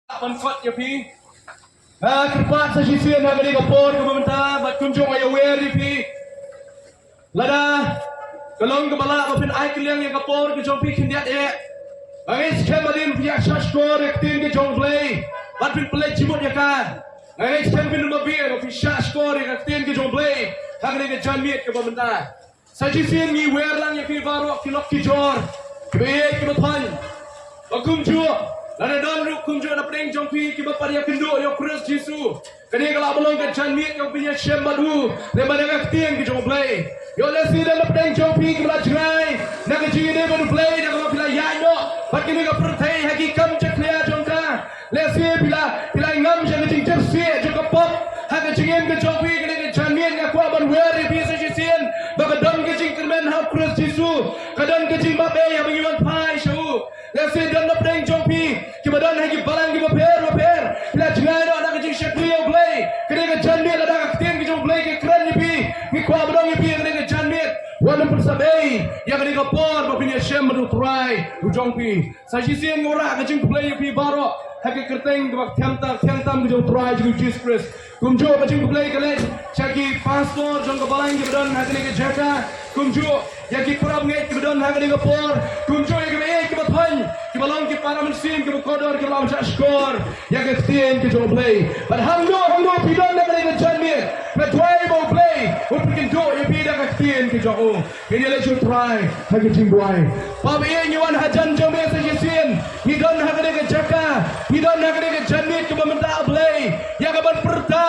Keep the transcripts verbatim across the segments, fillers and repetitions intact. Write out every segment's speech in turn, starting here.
Ban kot ïa phi. Nga kyrpad sa shisien ha kane ka por kaba mynta bad kumjuh nga ïawer ïa phi. Lada ka long kaba lah ba phin ai kylliang ïa ka por ka jong phi khyndiat eh. Nga ngeit skhem ba phin ïa shah shkor ïa ka ktien ka jong U Blei bad phin pynleit jingmut ïa ka. Nga ngeit skhem phin ym biang ba phin shah shkor ïa ka ktien ka jong U Blei ha kane ka janmiet kaba mynta. Sa shisien ngi wer lang ïa phi baroh ki lok ki jor, kiba ïeit kiba thoiñ. Ba kumjuh, lada don ruh kumjuh na pdeng jong phi kiba pat ïakynduh ïa U Khrist Jisu. Kane ka lah ban long ka janmiet kaba phin ïashem bad u, lem bad ka ktien ka jong U Blei. Ïoh lehse don na pdeng jong phi kiba la jngai na ka jingïadei bad U Blei da kaba phi la ïaid noh bad kane ka pyrthei ha ki kam jakhlia jong ka. Lehse phi la, phi la ngam sha ka jingjyrsieh jong ka pop ha ka jingim ka jong phi. Kane ka janmiet nga kwah ban wer ïa phi sa shisien ba ka don ka jingkyrmen ha U Khrist Jisu. Ka don ka jingmap ei haba ngi wan phai sha u. Lehse don na pdeng jong phi kiba don ha ki balang kiba pher bapher, phi la jngai noh na ka jingshakri ïa U Blei. Kane ka janmiet lada ka ktien ka jong U Blei ka kren ïa phi, ngi kwah ban ong ïa phi kane ka janmiet, wat nym pynsep ei ïa kane ka por ba phin ïashem bad U Trai u jong phi. Sa shisien nga rah ka jingkhublei ïa phi baroh ha ka kyrteng kaba thiang tam, thiang tam ka jong U Trai jong ngi U Jisu Khrist. Kumjuh ka jingkhublei ka leit sha ki pastor jong ka balang kiba don ha kane ka jaka. Kumjuh ïa ki para bangeit kiba don ha kane ka por. Kumjuh ïa kiba ïeit kiba thoiñ, kiba long ki para mynsiem kiba kordor, kiba la shah shkor ïa ka ktien ka jong U Blei. Bad hangno hangno phi don ha kane ka janmiet, nga duwai ba U Blei un pynkynduh ïa phi da ka ktien ka jong u. Ngin ïaleit sha U Trai ha ka jingduwai. Papa ïa ngi wan hajan jong me sa shisien. Ngi don ha kane ka jaka, ngi don ha kane ka janmiet kaba mynta, A Blei, ïa ka ban pyrta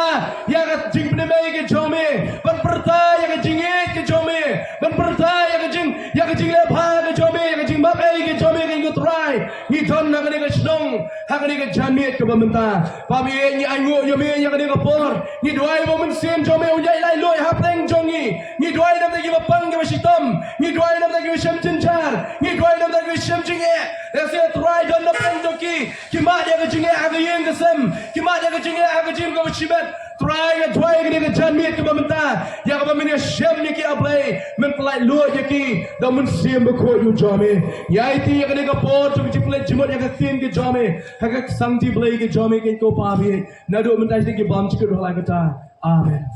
ïa ka jingpynim ei ka jong me, ban pyrta ïa ka jingïeit ka jong me, ban pyrta ïa ka jing, ïa ka jingleh bha ka jong me, ïa ka jingmap ei ka jong me, ko Trai. Ngi don ha kane ka shnong, ha kane ka janmiet kaba mynta. Papa ïa ngi ainguh ïa me ïa kane ka por. Ngi duwai ba u Mynsiem jong me un ïaid laitluid hapdeng jong ngi. Ngi duwai na bynta kiba pang kiba shitom. Ngi duwai na bynta kiba shem jynjar. Ngi duwai na bynta kiba shem jingeh. Lehse Trai don na pdeng jong ki, ki mad ïa ka jingeh ha ka ïing ka sem. Ki mad ïa ka jingeh ha ka jingim kaba shimet. Trai nga duwai kane ka janmiet kaba mynta, ïa kaba men ïashem ïa ki, A Blei, men pyllait luid ïa ki da u Mynsiem Bakhuid u jong me. Ngi aiti ïa kane ka por jong ka jingpyllait jingmut ïa ka ktien ka jong me ha ka ksangti Blei ka jong me, ko Papa ïa. Naduh mynta sha ki bymjukut ha la kata. Amen.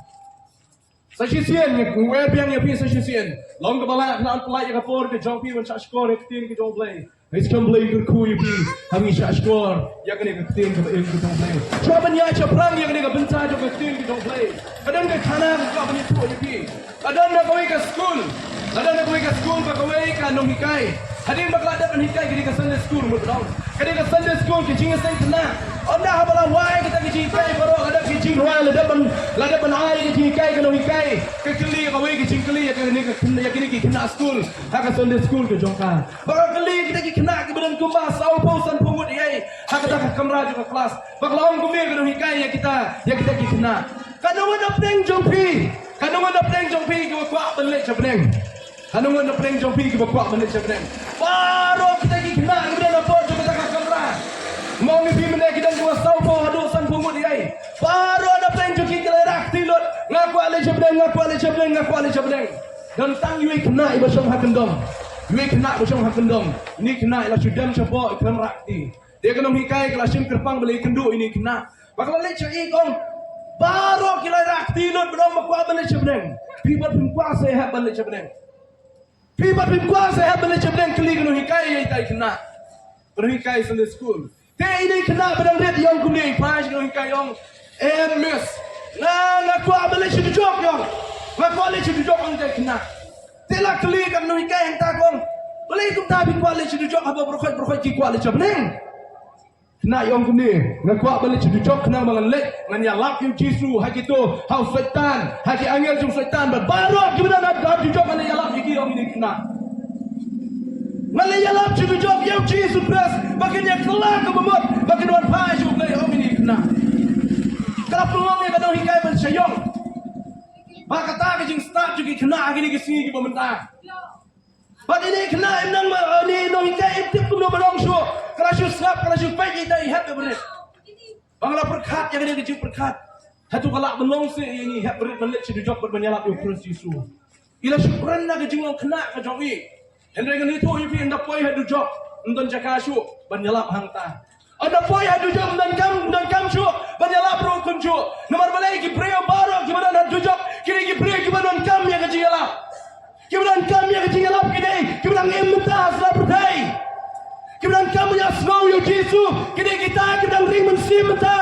Sa shisien, nga wer biang ïa phi sa shisien. Long kaba lah, ngan pyllait ïa ka por ka jong phi ban shah shkor ïa ka ktien ka jong U Blei. Ngi skhem Blei kyrkhu ïa phi ha ngi shah shkor ïa kane ka ktien kaba im ka jong U Blei. Shuwa ban ïaid shaphrang ïa kane ka bynta jong ka ktien ka jong U Blei, ka don ka khana ka kwah ban ïathuh ïa phi. Ka don na kawei ka skul, ka don na kawei ka skul ba kawei ka nonghikai. Hadien ba ka la dep ban hikai kane ka Sunday school, mut dong. Kane ka Sunday school ka jingïaseng khynnah. Ynda haba la wai kata ka jinghikai baroh, la dep ka jingrwai, la dep ban, la dep ban ai ka jinghikai ka nonghikai, ka kylli kawei ka jingkylli ïa kane ka, ïa kine ki khynnah skul ha ka Sunday school ka jong ka. Ba ka kylli kita ki khynnah kiba don kumba sawphew sanphew ngut ïa, ha kata ka kamra jong ka klas. Ba ka la ong kumne ka nonghikai ïa kita, ïa kita ki khynnah: Katno ngut na pdeng jong phi, katno ngut na pdeng jong phi kiba kwah ban leit sha bneng? Katno ngut na pdeng jong phi kiba kwah ban leit sha bneng? Baroh kita ki khynnah kiba don hapoh jong kata ka kamra, nga ong ïa phi mynne ki don kumba sawphew haduh sanphew ngut ïa. Baroh na pdeng jong ki ki la rah kti lut: Nga kwah leit sha bneng, nga kwah leit sha bneng, nga kwah leit sha bneng. Don tang iwei i khynnah iba shong ha kyndong. Iwei i khynnah iba shong ha kyndong. Ine i khynnah i la shu dem shapoh, i khlem rah kti. Te ka nonghikai ka la shim kyrpang ba la ïakynduh ïa ine i khynnah. Ba ka la leit sha i, ka ong: Baroh ki la rah kti lut, ba ong ba kwah ban leit sha bneng. Phi pat phim kwah se hep ban leit sha bneng? Phi pat phim kwah se hep ban leit sha bneng? Kylli ka nonghikai ïa ita i khynnah. Ka nonghikai Sunday school. Te ine i khynnah ba dang rit i ong kumne, i phai sha ka nonghikai i ong: Em miss, nga, nga kwah ban leit sha dujok i ong. Nga kwah leit sha dujok, ong ita i khynnah. Te la kylli ka nonghikai hangta, ka ong: Balei kumta phi kwah leit sha dujok haba baroh khoit baroh khoit ki kwah leit sha bneng? Khynnah i ong kumne: Nga kwah ban leit sha dujok khnang ba ngan leit ngan ïalap ïa u Jisu ha kito, ha u Soitan, ha ki angel jong u Soitan, bad baroh kiba don ha dujok ngan ïalap ïa ki, ong ine i khynnah. Ngan ïalap sha dujok ïa u Jisu Khrist ba kin ïa kylla ka bamut, ba kin wan phai sha U Blei, ong ine i khynnah. Ka la pynlong ïa ka nonghikai ban shaniah. Ba kata ka jingstad jong ki khynnah ha kine ki sngi kiba mynta. Bad ine i khynnah im nang ba, ine i nonghikai im tip kumno ban ong shuh. Ka la shu sngap, ka la shu peit ïa ita i hep barit. Ba nga la pyrkhat ïa kane ka jingpyrkhat. Hato ka lah ban long seh ïa ine i hep barit ban leit sha dujok bad ban ïalap ïa u Khrist Jisu? I la shu kren na ka jinglong khynnah ka jong i. Hynrei ngan ïathuh ïa phi, ynda poi ha dujok ym don jaka shuh ban ïalap hangta. Ynda poi ha dujok ym don Im mynta ha sla pyrthei. Kiba donkam ïa sngew ïa u Jisu, kine kita kiba dang ring mynsiem mynta.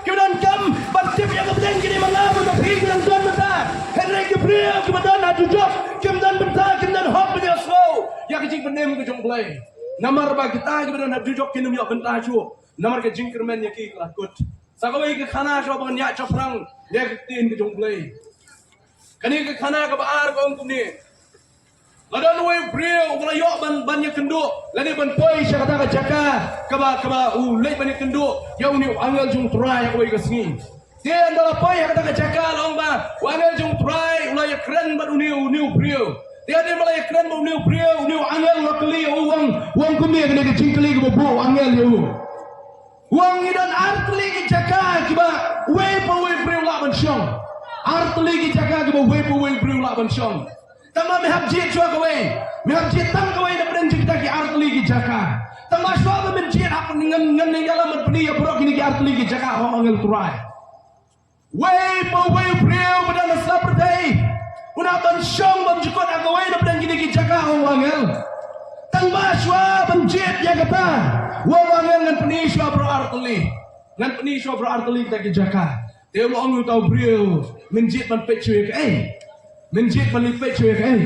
Kiba donkam ban tip ïa ka bneng, kine ma nga bad ma phi ki dang don mynta. Hynrei ki briew kiba don ha dujok kim don bynta, kim don hok ban ïa sngew ïa ka jingpynim ka jong U Blei. Namar ba kita kiba don ha dujok kin ym ïoh bynta shuh. Namar ka jingkyrmen ïa ki ka la kut. Sa kawei ka khana shuwa ba ngan ïa shaphrang ïa ka ktien ka jong U Blei. Kane ka khana kaba ar ka ong kumne. La don uwei u briew uba la ïoh ban, ban ïakynduh lane ban poi sha kata ka jaka kaba, kaba u leit ban ïakynduh ïa une u angel jong U Trai ha kawei ka sngi. Te ynda la poi ha kata ka jaka la ong ba u angel jong U Trai u la ïakren bad une, une u briew. Te ynda la ïakren bad une u briew, une u angel u la kylli ïa u, u ong, u ong kumne, kane ka jingkylli kaba buh u angel ïa u. U ong ngi don artylli ki jaka kiba uwei pa uwei u briew u lah ban shong. Artylli ki jaka kiba uwei pa uwei u briew u lah ban shong. Tangba me hap jied shuwa kawei. Me hap jied tang kawei na pdeng jong kita ki artylli ki jaka. Tangba shuwa ba men jied, hap ngan, ngan ïalam ban pyni ïa baroh kine ki artylli ki jaka, ong u angel U Trai. Uwei pa uwei u briew ba don ha sla pyrthei u nang ban shong bymjukut ha kawei na pdeng kine ki jaka, ong u angel. Tangba shuwa ban jied ïa kata, ong u angel, ngan pyni shuwa baroh artylli. Ngan pyni shuwa baroh artylli kita ki jaka. Te u ong ïa uta u briew, men jied ban peit shuwa ïa kaei? Men jied ban leit peit shuwa ïa kaei?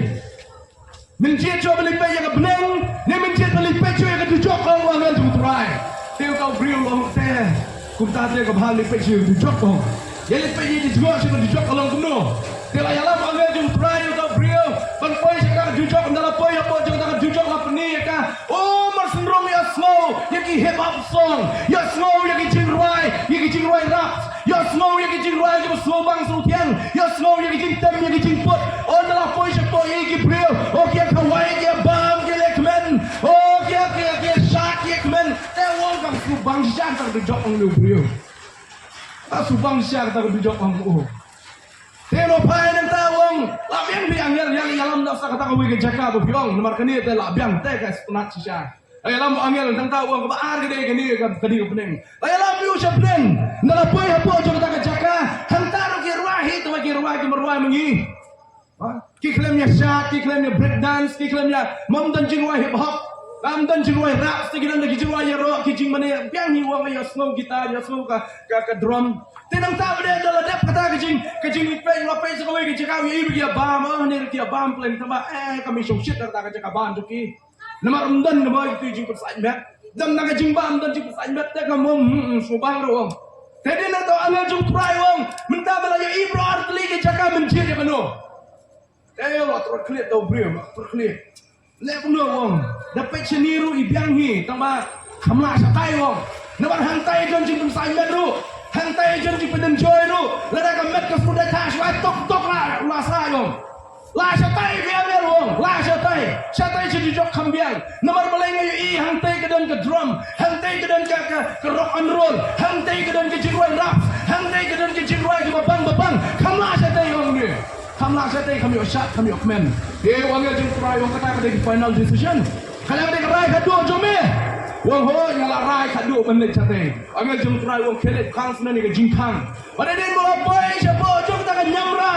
Men jied shuwa ban leit peit ïa ka bneng, ne men jied ban leit peit shuwa ïa ka dujok, ong u angel jong U Trai. Te uta u briew u ong, te kumta te ka bha leit peit shuwa ïa ka dujok, ong. Ïa leit peit ïa ka dujok, shuwa ïa ka dujok ka long kumno. Te la ïalam u angel jong U Trai ïa uta u briew ban poi sha ka dujok, ynda la poi hapoh jong ka dujok la pyni ïa ka. O, mar synrung ïa sngew ïa ki hip hop song, ïa sngew ïa ki jingrwai, ïa ki jingrwai rap. Ïa sngew ïa ki jingrwai kiba sngewbang sngewthiang. Ïa sngew ïa ki jingtem ïa ki jingput. O, ynda la poi shapoh ïa ki briew, o, ki ïa khawai, ki ïa bam, ki ïa leh kmen. O, ki ïa, ki ïa, ki ïa shad, ki ïa kmen. Te u ong kam sngewbang shisha kata ka dujok, ong u briew. Kam sngewbang shisha kata ka dujok, ong u. Te u phai nangta u ong, la biang phi angel, ïa, ïalam da sa kata kawei ka jaka ba phi ong, namar kane te la biang te ka sngewtynnat shisha. Ïalam u angel nangta u ong, kaba ar ka dei kane ka, kane ka bneng. Ïalam ïa u sha bneng. Ynda la poi hapoh jong kata ka jaka, hangta ruh ki rwai hi, tangba ki rwai, kim rwai ma ngi. Ha? Ki khlem ïa shad, ki khlem ïa break dance, ki khlem ïa, ym don jingrwai hip hop. Ym don jingrwai rap, te ki don da ki jingrwai ïaroh, ki jingmane, biang hi, u ong, ïa sngew guitar, ïa sngew ka, ka, ka drum. Te nangta ba dei ynda la dep kata ka jing, ka jingleit peit, la peit sha kawei ka jaka, u ïohi ba ki ïa bam, oh, ne ki ïa bam pleng, tangba, eh, kam shongshit da kata ka jaka bam jong ki. Namar ym don, namar kito ki jingpynsait met. Don na ka jingbam, ym don jingpynsait met, te ka mong, hmm, hmm, sngewbang ruh ong. Te dei na uta u angel jong U Trai u ong, mynta ba la ïohi baroh artylli ki jaka, men jied ïa kano? Te la tyrkhlieh uta u briew, la tyrkhlieh. Leh kumno, u ong? Da peit shane ruh i biang hi, tangba kham lah shatai, u ong. Namar hangtai don jingpynsait met ruh, hangtai don jingpynenjoy ruh. Lada ka met ka sngewdei thah shuwa, tok tok la, la sa, u ong. Lah shatai, biang, biang, u ong. Lah shatai. Shatai sha dujok kham biang. Namar balei nga ïohi hangtai ka don ka drum, hangtai ka don ka, ka, ka rock and roll, hangtai ka don ka jingrwai rap, hangtai ka don ka jingrwai kiba bang ba bang. Kham lah shatai, u ong ne. Kham lah shatai, kham ïoh shad, kham ïoh kmen. Te u angel jong U Trai u ong kata ka dei ka final decision. Kata ka dei ka rai khatduh jong me. U ong hooid, nga la rai khatduh ban leit shatai. Angel jong U Trai u ong khie leit khang sha ïa ka jingkhang. Bad hadien ba la poi shapoh jong kata ka niamra,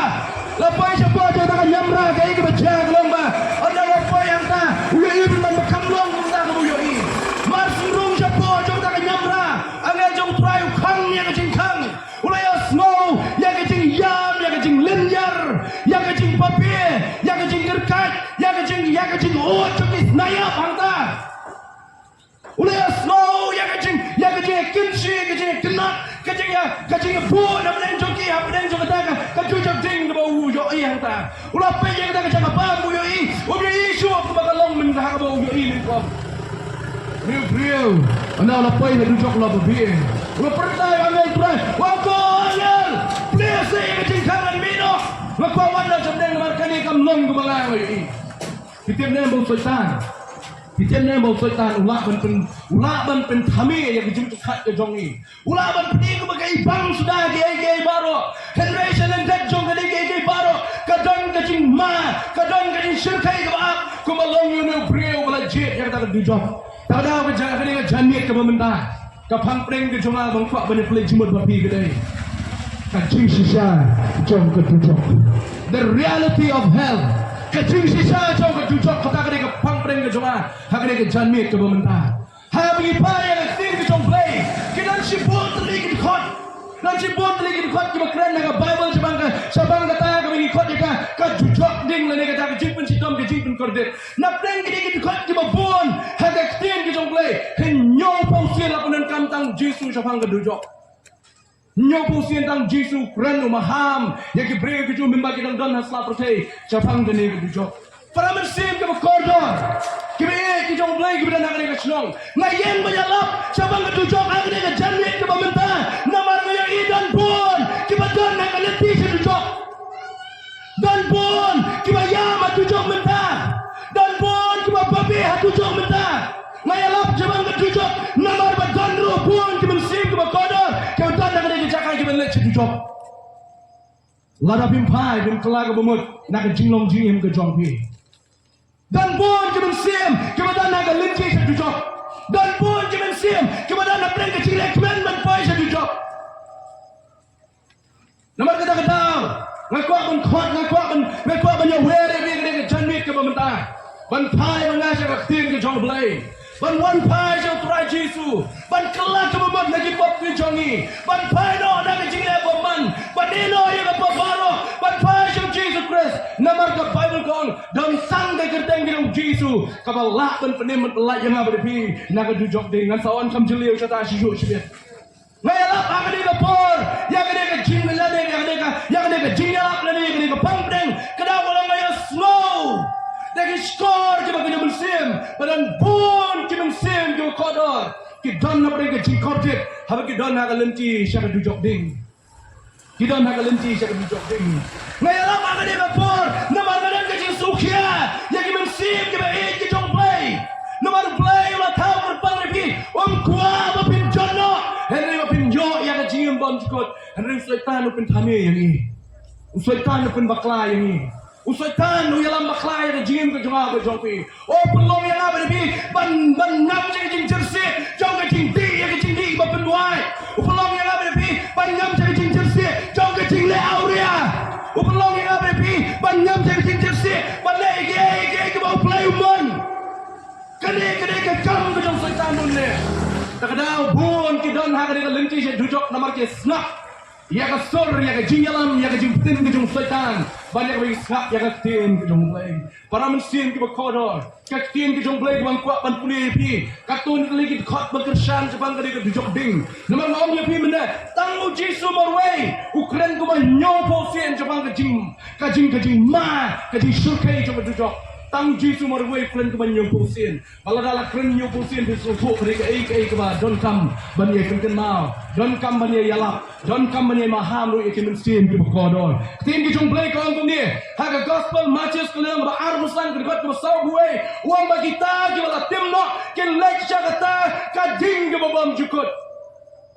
la poi shapoh jong kata ka niamra, kaei kaba jia ka long ba ynda la poi hangta, u ïohi bymman ba kam long kumta kaba u ïohi. Mar synrung shapoh jong kata ka niamra, angel jong U Trai u khang ïa ka jingkhang. U la ïa sngew ïa ka jingïam, ïa ka jinglynñiar, ïa ka jingbabe, ïa ka jingkyrkhat, ïa ka jing, ïa ka jingud jong ki snaiap hangta. U la ïa sngew ïa ka jing, ïa ka jingïakynshi, ka jingïakynad, ka jingïa, ka jingïabuh na pdeng jong ki, ha pdeng jong kata ka, ka dujok ding kaba u ïohi hangta. U la peit ïa kata ka jaka bam, u ïohi, u ïohi shuh kumba ka long mynta kaba u ïohi lyngkot. Briew, briew. Ynda u la poi ha dujok u la babe. U la pyrta ïa u angel Trai. Wa ko angel, plie seh ïa ka jingkhang, ngan mih noh. Nga kwah wan na jong pdeng namar kane kam long kumba nga ïohi. Phi tip ne em ba u Soitan? Phi tip ne em ba u Soitan u lah ban pyn, u lah ban pynthame ïa ka jingpyrkhat ka jong ngi. U lah ban pyni kumba ka i bang suda kiei kiei baroh. Hynrei sha lyndet jong kane kiei kiei baroh ka don ka jingma, ka don ka jingshyrkhei kaba ap kumba long ïa une u briew ba la jied ïa kata ka dujok. Te ka daw ka jaka, kane ka janmiet kaba mynta. Ka phang pdeng ka jong nga ba nga kwah ban ïa pynleit jingmut bad phi ka dei ka jingshisha jong ka dujok. The reality of hell. Ka jingshisha jong ka dujok, kata ka dei ka phang pdeng ka jong nga ha kane ka janmiet kaba mynta. Haba ngi phai ïa ka ktien ka jong U Blei, ki don shibun tylli ki dkhot. Don shibun tylli ki dkhot kiba kren na ka Baibl shaphang ka, shaphang kata kaba ngi khot ïa ka, ka dujok ding lane kata ka jingpynshitom, ka jingpynkordit. Na pdeng kine ki dkhot kiba bun ha ka ktien ka jong U Blei, hynñiewphew sien la pyndonkam tang Jisu shaphang ka dujok. Hynñiewphew sien tang Jisu u kren, u maham ïa ki briew, ki ju mynba ki dang don ha sla pyrthei shaphang kane ka dujok. Para mynsiem kiba kordor, kiba ïeit ki jong U Blei kiba don ha kane ka shnong, nga ïeng ban ïalap shaphang ka dujok ha kane ka janmiet kaba mynta, namar nga ïohi don bun kiba don ha ka lynti sha dujok. Don bun kiba ïam ha dujok mynta. Don bun kiba babe ha dujok mynta. Nga ïalap shaphang ka dujok namar ba don ruh bun ki mynsiem kiba kordor kiba don ha kane ka jaka kiba leit sha dujok. Lada phim phai, phim kylla kaba mut na ka jinglong jingim ka jong phi. Don bun ki mynsiem kiba don ha ka lynti sha dujok. Don bun ki mynsiem kiba don ha pdeng ka jingleh kmen ban poi sha dujok. Namar kata ka daw nga kwah ban khot, nga kwah ban, nga kwah ban ïawer ïa phi ha kane ka janmiet kaba mynta, ban phai ma nga sha ka ktien ka jong U Blei, ban wan phai sha U Trai Jisu, ban kylla kaba mut na ki pop ki jong ngi, ban phai noh na ka jingleh bymman, ban ïeh noh ïa ka pop baroh, ban phai sha U Jisu Khrist. Namar ka Baibl ka ong, don tang ka kyrteng ka jong U Jisu kaba lah ban pynim ban pyllait ïa nga bad ïa phi na ka dujok ding. Ngan sa wan kham jylliew shata shisha shibit. Nga ïalap ha kane ka por ïa kane ka jingïalap, ïa kane ka, ïa kane ka jingïalap lane ïa kane ka pang pdeng. Ka daw ba la nga ïasngew da ki shkor kiba ki mynsiem, ba don bun ki mynsiem kiba kordor ki don na pdeng ka jingkordit haba ki don ha ka lynti sha ka dujok ding. Ki don ha ka lynti sha ka dujok ding. Nga ïalap ha kane ka por namar nga don ka jingsngewkhia ïa ki mynsiem kiba ïeit ki jong U Blei. Namar U Blei u la thaw kyrpang ïa phi, um kwah ba phin jot noh, hynrei ba phin ïoh ïa ka jingim bymjukut. Hynrei u Soitan u pynthame ïa ngi. U Soitan u pynbakla ïa ngi. U Soitan u ïalam bakla ïa ka jingim ka jong nga ka jong phi. U pynlong ïa nga bad ïa phi ban, ban ngam sha ka jingjyrsieh jong ka jingdih ïa ka jingdih ba pynwai. U pynlong ïa nga bad ïa phi ban ngam sha ka jingjyrsieh jong ka jingleh awria. U pynlong ïa nga bad ïa phi ban ngam sha ka jingjyrsieh ban leh ïa kiei kiei kiba U Blei u mon. Kane, kane ka kam ka jong u Soitan bun ne. Ta ka daw bun ki don ha kane ka lynti sha dujok namar ki sngap ïa ka sur, ïa ka jingïalam, ïa ka jingpynim ka jong u Soitan ban ïa kaba ngi sngap ïa ka ktien ka jong U Blei. Para mynsiem kiba kordor, ka ktien ka jong U Blei kaba nga kwah ban pule ïa phi, katto katne tylli ki dkhot ba kyrshan shaphang kane ka dujok ding. Namar nga ong ïa phi mynne, tang u Jisu marwei u kren kumba hynñiewphew sien shaphang ka jing, ka jing, ka jingma, ka jingshyrkhei jong ka dujok. Tang u Jisu marwei u kren kumba hynñiewphew sien. Ba lada la kren hynñiewphew sien phi sngewthuh ka dei kaei kaei kaba donkam ban ïa kynkynmaw, donkam ban ïa ïalap, donkam ban ïa maham ruh ïa ki mynsiem kiba kordor. Ktien ka jong U Blei ka ong kumne ha ka Gospel Mathaios ka lynnong ba arphew san ka dkhot kaba sawphew wei, u ong ba kita kiba la tim noh kin leit sha kata ka ding kaba bymjukut.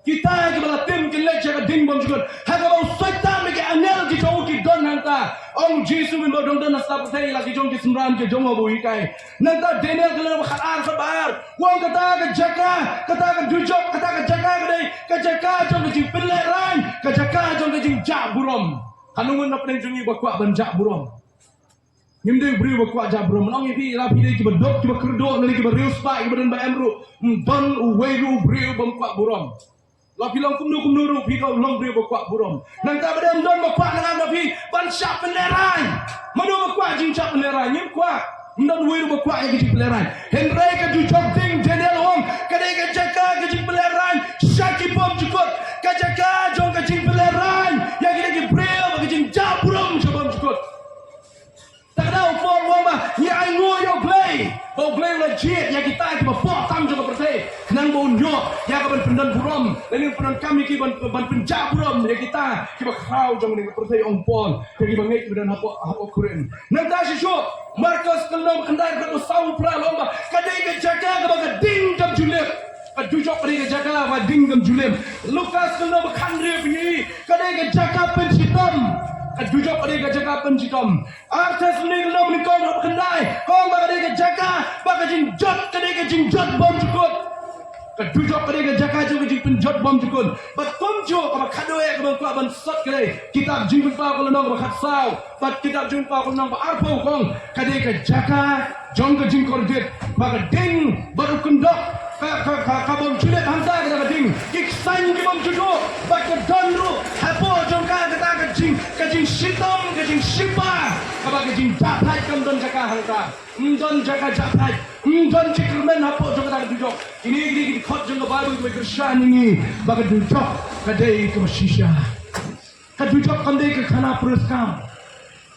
Kita kiba la tim kin leit sha ka ding bymjukut, ha kaba u Soitan bad ki angel ki jong u ki don hangta. Ong u Jisu mynba u dang don ha sla pyrthei, la ki jong ki synran ki jong u ba u hikai. Nangta Daniel ka lynnong ba khatar, khatar, u ong kata ka jaka, kata ka dujok, kata ka jaka ka dei ka jaka jong ka jingpynlehraiñ, ka jaka jong ka jingjah burom. Kano ngut na pdeng jong ngi ba kwah ban jah burom? Ngim dei u briew ba kwah jah burom. Nga ong ïa phi, la phi dei kiba duk, kiba kyrduh, lane kiba riewspah, kiba don ba em ruh, ym don uwei ruh u briew bym kwah burom. La phi long kumno kumno ruh phi dei u long briew ba kwah burom. Nangta ba dei ym don ba kwah na ngan na phi ban shah pynlehraiñ. Mano ba kwah jingshah pynlehraiñ? Ngim kwah. Ym don uwei ruh ba kwah ïa ka jingpynlehraiñ. Hynrei ka dujok ding, Daniel u ong, ka dei ka jaka ka jingpynlehraiñ sha ki bymjukut. Ka jaka jong ka jingpynlehraiñ ïa kine ki briew ba ka jingjah burom sha bymjukut. Ta ka daw u Paul u ong ba ngi ainguh ïa U Blei ba U Blei u la jied ïa kita kiba poh tam jong ka pyrthei, khnang ba un ïoh ïa ka ban pyndon burom, lane un pyndonkam ïa ki ban, ban pynjah burom ïa kita kiba khraw jong kane ka pyrthei, ong Paul ïa kiba ngeit kiba don hapoh, hapoh Korinth. Nangta shisha Markos ka lynnong ba khyndai ka dkhot ba sawphew phra, u ong ba ka dei ka jaka kaba ka ding kam ju lip. Ka dujok ka dei ka jaka ba ding kam ju lip. Lukas ka lynnong ba khathynriew, phi ïohi, ka dei ka jaka pynshitom. Ka dujok ka dei ka jaka pynshitom. Ar Thessaloni ka lynnong ba nyngkong dkhot ba khyndai ka ong ba ka dei ka jaka ba ka jingjot ka dei ka jingjot bymjukut. Ka dujok ka dei ka jaka jong ka jingpynjot bymjukut. Bad kumjuh kaba khatduh ïa kaba kwah ban sot ka dei kitab Jingpynpaw ka lynnong kaba khatsaw bad kitab Jingpynpaw ka lynnong ba arphew ka ong ka dei ka jaka jong ka jingkordit ba ka ding bad u kyndok ka, ka, ka, ka bym ju leh hangta ka dei ka ding. Ki ksain ki bym ju duh bad ka don ruh hapoh jong ka kata ka jing, ka jingshitom, ka jingshipar kaba ka jingjahthait kam don jaka hangta. Ym don jaka jahthait, ym don jingkyrmen hapoh jong kata ka dujok. Kine ki dei ki dkhot jong ka Baibl kiba kyrshan ïa ngi ba ka dujok ka dei kaba shisha. Ka dujok kam dei ka khana puriskam.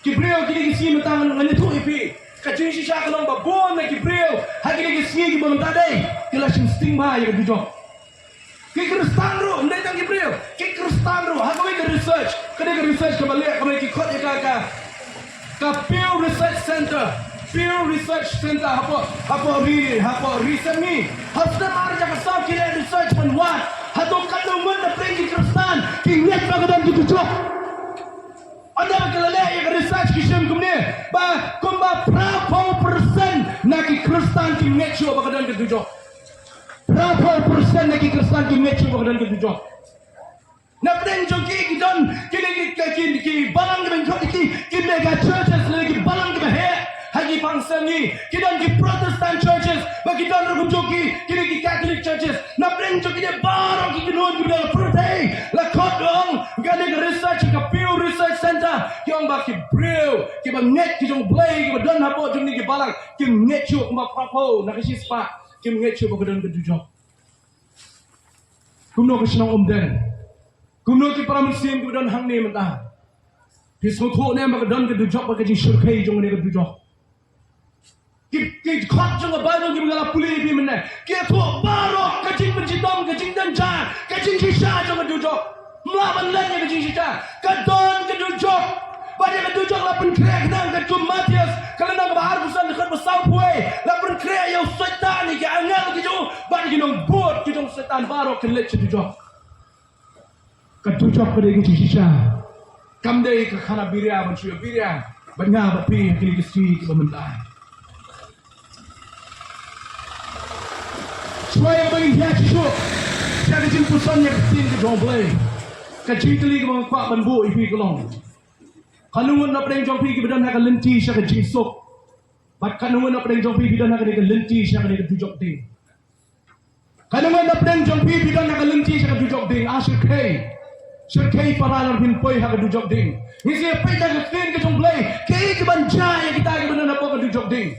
Ki briew kine ki sngi mynta ngan ïathuh ïa phi, ka jingshisha ka long ba bun na ki briew ha kine ki sngi kiba mynta dei ki la shim sting bha ïa ka dujok. Ki Khristan ruh, ym dei tang ki briew, ki Khristan ruh, ha kawei ka research, ka dei ka research kaba leh, kaba ki khot ïa ka, ka, ka Pew Research Center, Pew Research Center, hapoh, hapoh ri, hapoh ri Sydney. Ha u snem ar hajar khatsaw ki leh research ban wad hato katno ngut na pdeng ki Khristan ki ngeit ba ka don ka dujok. Ynda ba ki la leh ïa ka research ki shim kumne ba kumba phra phew percent na ki Khristan kim ngeit shuh ba ka don ka dujok. Phra phew percent na ki Khristan kim ngeit shuh ba ka don ka dujok. Na pdeng jong ki ki don kine ki, ki, ki, ki balang kiba khot ki, ki mega churches lane ki balang kiba heh ha ki pang sngi. Ki don ki Protestant churches bad ki don ruh kumjuh ki, kine ki Catholic churches. Na pdeng jong kine baroh ki kynhun kiba don ha pyrthei la khot, ong kane ka research ka Pew Research Center, ki ong ba ki briew kiba ngeit ki jong U Blei kiba don hapoh jong kine ki balang kim ngeit shuh, kumba phra phew na ka shispah kim ngeit shuh ba ka don ka dujok. Kumno ka shnong Umden? Kumno ki para mynsiem kiba don hangne mynta? Phi sngewthuh ne em ba ka don ka dujok bad ka jingshyrkhei jong kane ka dujok? Ki, ki khot jong ka Baibl kiba nga la pule ïa phi mynne ki ïathuh baroh ka jingpynshitom, ka jingjynjar, ka jingshisha jong ka dujok. Ym lah ban len ïa ka jingshisha. Ka don ka dujok. Bad ïa ka dujok la pynkhreh khnang, katkum Mathaios ka lynnong kaba arphew san, dkhot ba sawphew wei, la pynkhreh ïa u Soitan, ïa ki angel ki jong u bad ïa ki nongbud ki jong u Soitan baroh kin leit sha dujok. Ka dujok ka dei ka jingshisha. Kam dei ka khana biria ban shu ïa biria bad nga bad phi ha kine ki sngi kiba mynta. Shuwa ïa ba ngin ïaid shuh sha ka jingpuson ïa ka ktien ka jong U Blei, ka jingkylli kaba nga kwah ban buh ïa phi ka long, katno ngut na pdeng jong phi kiba don ha ka lynti sha ka jingsuk? Bad katno ngut na pdeng jong phi phi don ha kane ka lynti sha kane ka dujok ding? Katno ngut na pdeng jong phi phi don ha ka lynti sha ka dujok ding? Ah, shyrkhei. Shyrkhei para, lada phin poi ha ka dujok ding. Ngi sa ïa peit da ka ktien ka jong U Blei, kiei kiban jia ïa kita kiba don hapoh ka dujok ding?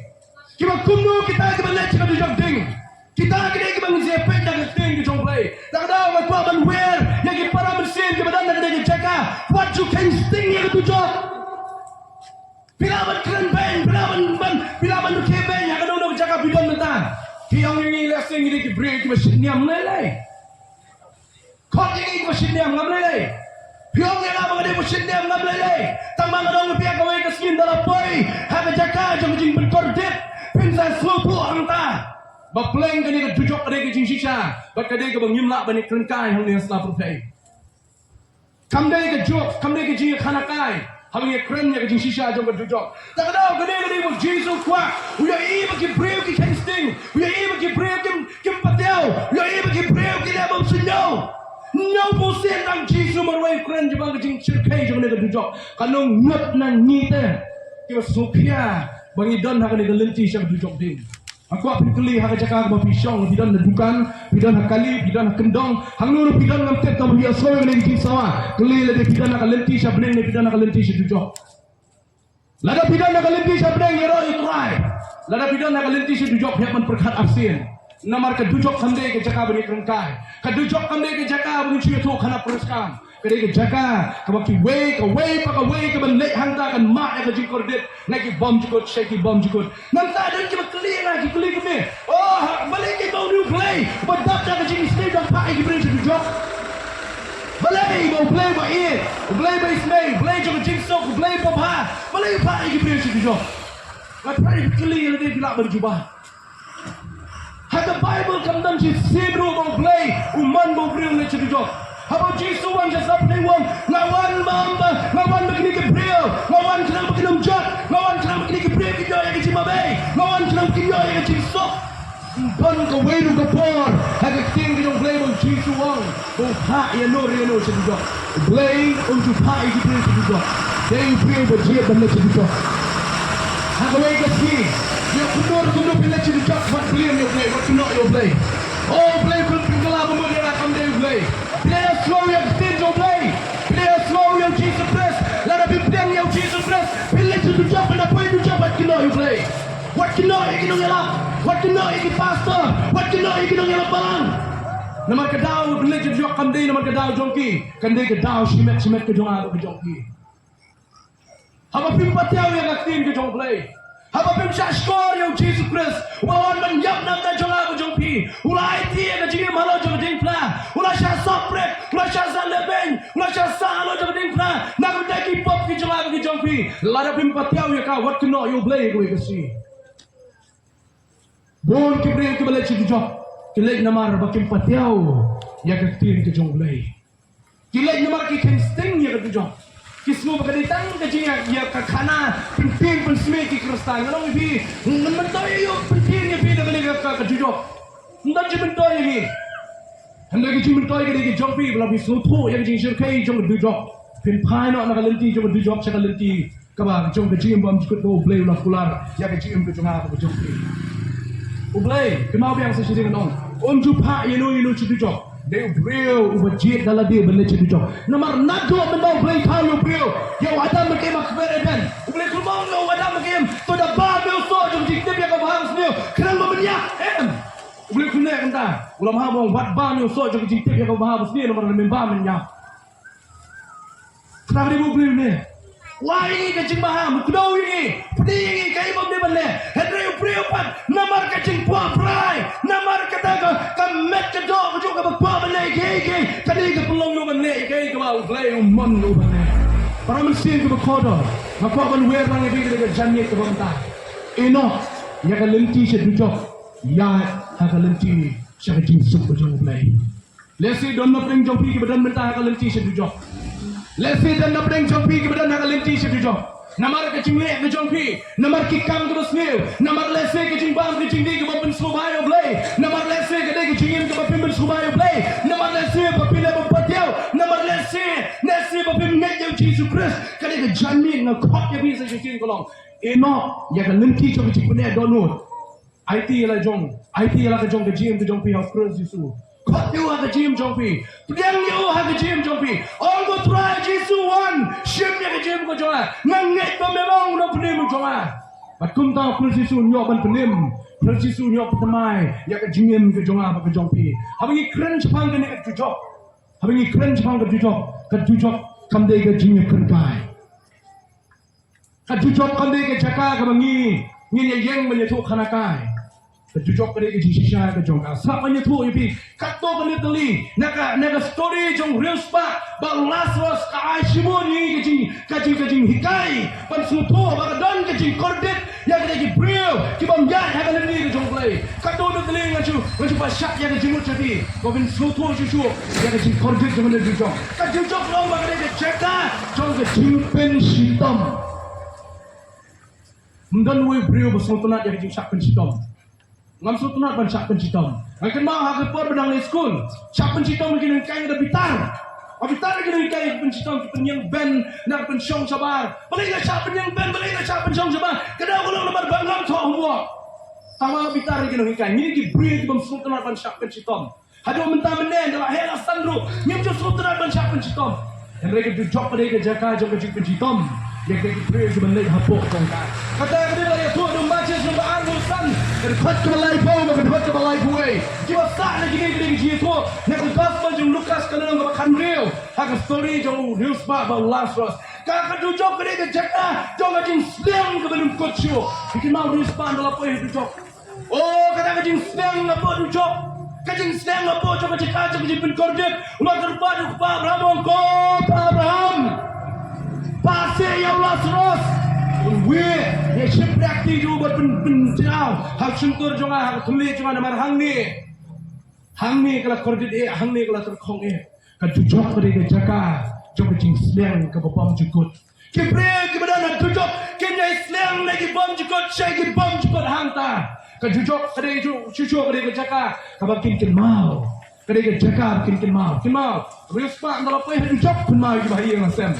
Kiba kumno kita kiba leit sha ka dujok ding? Kita ki dei kiba ngi sa ïa peit da ka ktien ka jong U Blei. Te ka daw nga kwah ban wer ïa ki para mynsiem kiba don ha kane ka jaka, wat ju kheiñ sting ïa ka dujok. Phi lah ban kren beiñ, phi lah ban, ban, phi lah ban rkhie beiñ ha kano kano ka jaka phi don mynta. Phi ong ïa ngi lehse ngi dei ki briew kiba shit niam, lei lei. Khot ïa ngi kiba shit niam, ngam lei lei. Phi ong ïa nga ba nga dei ba shit niam, ngam lei lei. Tang ba nga ong ïa phi, ha kawei ka sngi ynda la poi ha ka jaka jong ka jingpynkordit, phin sa sngewthuh hangta ba pleng kane ka dujok ka dei ka jingshisha bad ka dei kaba ngim lah ban ïakren kai hangne ha sla pyrthei. Kam dei ka jok, kam dei ka jingïakhana kai haba ngi ïakren ïa ka jingshisha jong ka dujok. Te ka daw ka dei, ka dei ba u Jisu u kwah, u ïohi ba ki briew ki kheiñ sting, u ïohi ba ki briew kim, kim patiaw, u ïohi ba ki briew ki leh bymsuidñiew. Hynñiewphew sien tang u Jisu marwei u kren jubab ka jingshyrkhei jong kane ka dujok. Katno ngut na ngi te kiba sngewkhia ba ngi don ha kane ka lynti sha ka dujok ding? Nga kwah phin kylli ha ka jaka kaba phi shong, phi don ha dukan, phi don ha kali, phi don ha kyndong, hangno ruh phi don ngam tip, tangba phi ïohsngew ïa kane ka jingsawa. Kylli lada phi don ha ka lynti sha bneng ne phi don ha ka lynti sha dujok. Lada phi don ha ka lynti sha bneng, ïaroh ïa U Trai. Lada phi don ha ka lynti sha dujok, phi hap ban pyrkhat arsien. Namar ka dujok kam dei ka jaka ban ïakren kai. Ka dujok kam dei ka jaka ban shu ïathuh khana puriskam. Ka dei ka jaka kaba kiwei, kawei pa kawei kaban leit hangta kan mad ïa ka jingkordit na ki bymjukut sha ki bymjukut. Nangta don kiba kylli ïa nga ki kylli kumne, oh, ha, balei kaei ba une U Blei ba dap da ka jingisynei u dang phah ïa ki briew sha dujok? Balei ba U Blei ba ïeit, U Blei ba isynei, U Blei jong ka jingsuk, U Blei ba bha, balei u phah ïa ki briew sha dujok? Nga tharai phi kylli ïa lade phi lah ban jubab. Ha ka Baibl kam don shisien ruh ba U Blei u mon ba u briew u leit sha dujok. Haba u Jisu u wan sha sla pyrthei u ong, nga wan ba, ba, nga wan ba kine ki briew, nga wan khnang ba kin ym jot, nga wan khnang ba kine ki briew kin ïoh ïa ka jingbabe, nga wan khnang ba kin ïoh ïa ka jingsuk. Don kawei ruh ka por ha ka ktien ka jong U Blei ba U Jisu u ong ba u phah ïano re ïano sha dujok. U Blei um ju phah ïa ki briew sha dujok. Dei u briew ba jied ban leit sha dujok. Ha kawei ka sngi, ïa kumno kumno phi leit sha dujok, wat blame ïa U Blei, wat kynnoh ïa U Blei. O U Blei, phin pynkylla ba mut ïa nga kam dei U Blei. Phi la ïohsngew ïa ka ktien jong U Blei. Phi la ïohsngew ïa U Jisu Khrist. Lada phi pdiang ïa U Jisu Khrist, phi leit sha dujok, phin da poi dujok, wat kynnoh ïa U Blei. Wat kynnoh ïa ki nongïalap, wat kynnoh ïa ki pastor, wat kynnoh ïa ki nongïalap balang. Namar ka daw ban leit sha dujok kam dei namar ka daw jong ki, kan dei ka daw shimet shimet ka jong nga bad ka jong phi. Haba phim pat thiaw ïa ka ktien ka jong U Blei, haba phim shah shkor ïa U Jisu Khrist uba la wan ban ïap na ka bynta jong nga bad jong phi, u la aiti ïa ka jingim halor jong ka diengphna, u la shah sah prek, u la shah sah lehbeiñ, u la shah sah halor jong ka diengphna na ka bynta ki pop ki jong nga bad ki jong phi. Lada phim pat thiaw ïa ka, wat kynnoh ïa U Blei ïa kawei ka sngi. Bun ki briew kiba leit sha dujok, ki leit namar ba kim pat thiaw ïa ka ktien ka jong U Blei. Ki leit namar ki kheiñ sting ïa ka dujok. Ki sngew ba ka dei tang ka jingïa, ïa ka khana pyntieng pynsmit ki Khristan. Ngan ong ïa phi, ngan myntoi ïa u pyntieng ïa phi da kane ka, ka, ka dujok. Ym don jingmyntoi ïa ngi. Hynrei ka jingmyntoi ka dei ka jong phi, ba la phi sngewthuh ïa ka jingshyrkhei jong ka dujok, phin phai noh na ka lynti jong ka dujok sha ka lynti kaba jong ka jingim bymjukut ba U Blei u la kular ïa ka jingim ka jong nga bad ka jong phi. U Blei, kynmaw biang sa shisien ngan ong, um ju phah ïano ïano sha dujok. Dei u briew uba jied da lade ban leit sha dujok. Namar naduh mynba U Blei u thaw ïa u briew, ïa u Adam bad ka Im ha kper Eden, U Blei u kynmaw ïa u Adam bad ka Im, to da bam ïa u soh jong ka jingtip ïa kaba bha bad sniew, khnang ba men ïap. Em. U Blei u kynmaw kumta. U la bam, u ong, wat bam ïa u soh jong ka jingtip ïa kaba bha bad sniew, namar lada men bam men ïap. Kata ka dei ba U Blei u leh. Wai ïa ngi ka jingbha, mutdur ïa ngi, pynïaid ïa ngi kaei ba men dei ban leh. Hynrei u briew pat, namar ka jingkwah brai, namar kata ka, ka met ka doh kajuh kaba kwah ban leh ïa kiei kiei, ka dei ka pynlong ïa u ban leh ïa kaei kaba U Blei um mon ïa u ban leh. Para mynsiem kiba kordor, nga kwah ban wer lang ïa phi kata ka janmiet kaba mynta. Ïehnoh ïa ka lynti sha dujok, ïaid ha ka lynti sha ka jingsuk ka jong U Blei. Lehse don na pdeng jong phi kiba don mynta ha ka lynti sha dujok. Lehse don na pdeng jong phi kiba don ha ka lynti sha dujok. Namar ka jingleh ka jong phi, namar ki kam kiba sniew, namar lehse ka jingbam ka jingdih kaba pynsngewbha ïa U Blei, namar lehse ka dei ka jingim kaba phim pynsngewbha ïa U Blei, namar lehse ba phi la bym pat thiaw, namar lehse, lehse ba phim ngeit ïa U Jisu Khrist. Ka dei ka janmiet nga khot ïa phi sa shisien ka long, ïehnoh ïa ka lynti jong ka jingpyneh dohnud. Aiti ïa la jong, aiti ïa la ka jong ka jingim ka jong phi ha U Khrist Jisu. Khot ïa u ha ka jingim jong phi. Pdiang ïa u ha ka jingim jong phi. Ong, ko Trai Jisu, wan shim ïa ka jingim ka jong nga. Nga ngeit ba me long u nongpynim u jong nga. Bad kumta U Khrist Jisu un ïoh ban pynim, U Khrist Jisu un ïoh pynthymmai ïa ka jingim ka jong nga bad ka jong phi. Haba ngi kren shaphang kane ka dujok, haba ngi kren shaphang ka dujok, ka dujok kam dei ka jingïakren kai. Ka dujok kam dei ka jaka kaba ngi, ngin ïa ïeng ban ïathuh khana kai. Ka dujok ka dei ka jingshisha ka jong ka. Sngap ban ïathuh ïa phi. Katto katne tylli na ka, na ka story jong u riewspah bad u Lasarus ka ai shibun ïa ngi ka jing, ka jing, ka jinghikai ban sngewthuh ba ka don ka jingkordit ïa kita ki briew ki bym ïaid ha ka lynti ka jong U Blei. Katto katne tylli nga shu, nga shu pynshai ïa ka jingmut sha phi ba phin sngewthuh shuh shuh ïa ka jingkordit jong kane ka dujok. Ka dujok long ba ka dei ka jaka jong ka jingpynshitom. Ym don uwei u briew ba sngewtynnat ïa ka jingshah pynshitom. Ngam sngewtynnat ban shah pynshitom. Nga kynmaw ha ka por ba dang leit skul, shah pynshitom ki nonghikai ki da bitar. Ba bitar ki nonghikai ki pynshitom, ki pynïeng ben na ka pynshong shabar. Balei nga shah pynïeng ben, balei nga shah pynshong shabar? Ka daw ka long namar ba ngam thoh homework. Tangba bitar ki nonghikai. Ngi dei ki briew ki bym sngewtynnat ban shah pynshitom. Haduh mynta mynne, da la heh la san ruh, ngim ju sngewtynnat ban shah pynshitom. Hynrei ka dujok ka dei ka jaka jong ka jingpynshitom ïa kita ki briew kiba leit hapoh jong ka. Kata ka dei ba la ïathuh da u Mathaios lynnong ba arphew san, ka dkhot kaba laiphew bad ka dkhot kaba laiphew wei. Kiba sah na kine ki dei ki jingïathuh na ka gospel jong u Lukas ka lynnong kaba khathynriew, ha ka story jong u riewspah bad u Lasarus. Ka, ka dujok ka dei ka jaka jong ka jingsliang kaba lyngkot shuh. Phi kynmaw u riewspah ynda u la poi ha dujok. Oh, kata ka jingsliang hapoh dujok. Ka jingsliang hapoh jong ka jaka jong ka jingpynkordit. U la kyrpad ïa u kpa Abraham, u ong, ko Pa Abraham, pass ïa u Lasarus. Un wieh, ïa shim priak kti jong u bad pyn, pynjaw ha ka shyntur jong nga, ha ka thylliej jong nga, namar hangne, hangne ka la kordit eh, hangne ka la tyrkhong eh. Ka dujok ka dei ka jaka jong ka jingsliang kaba bymjukut. Ki briew kiba don ha dujok kin ïai sliang na ki bymjukut sha ki bymjukut hangta. Ka dujok ka dei ju shuh shuh ka dei ka jaka kaba kin kynmaw. Ka dei ka jaka ba kin kynmaw. Kynmaw. Riewspah ynda la poi ha dujok kynmaw ïa ki bahaïing hasem.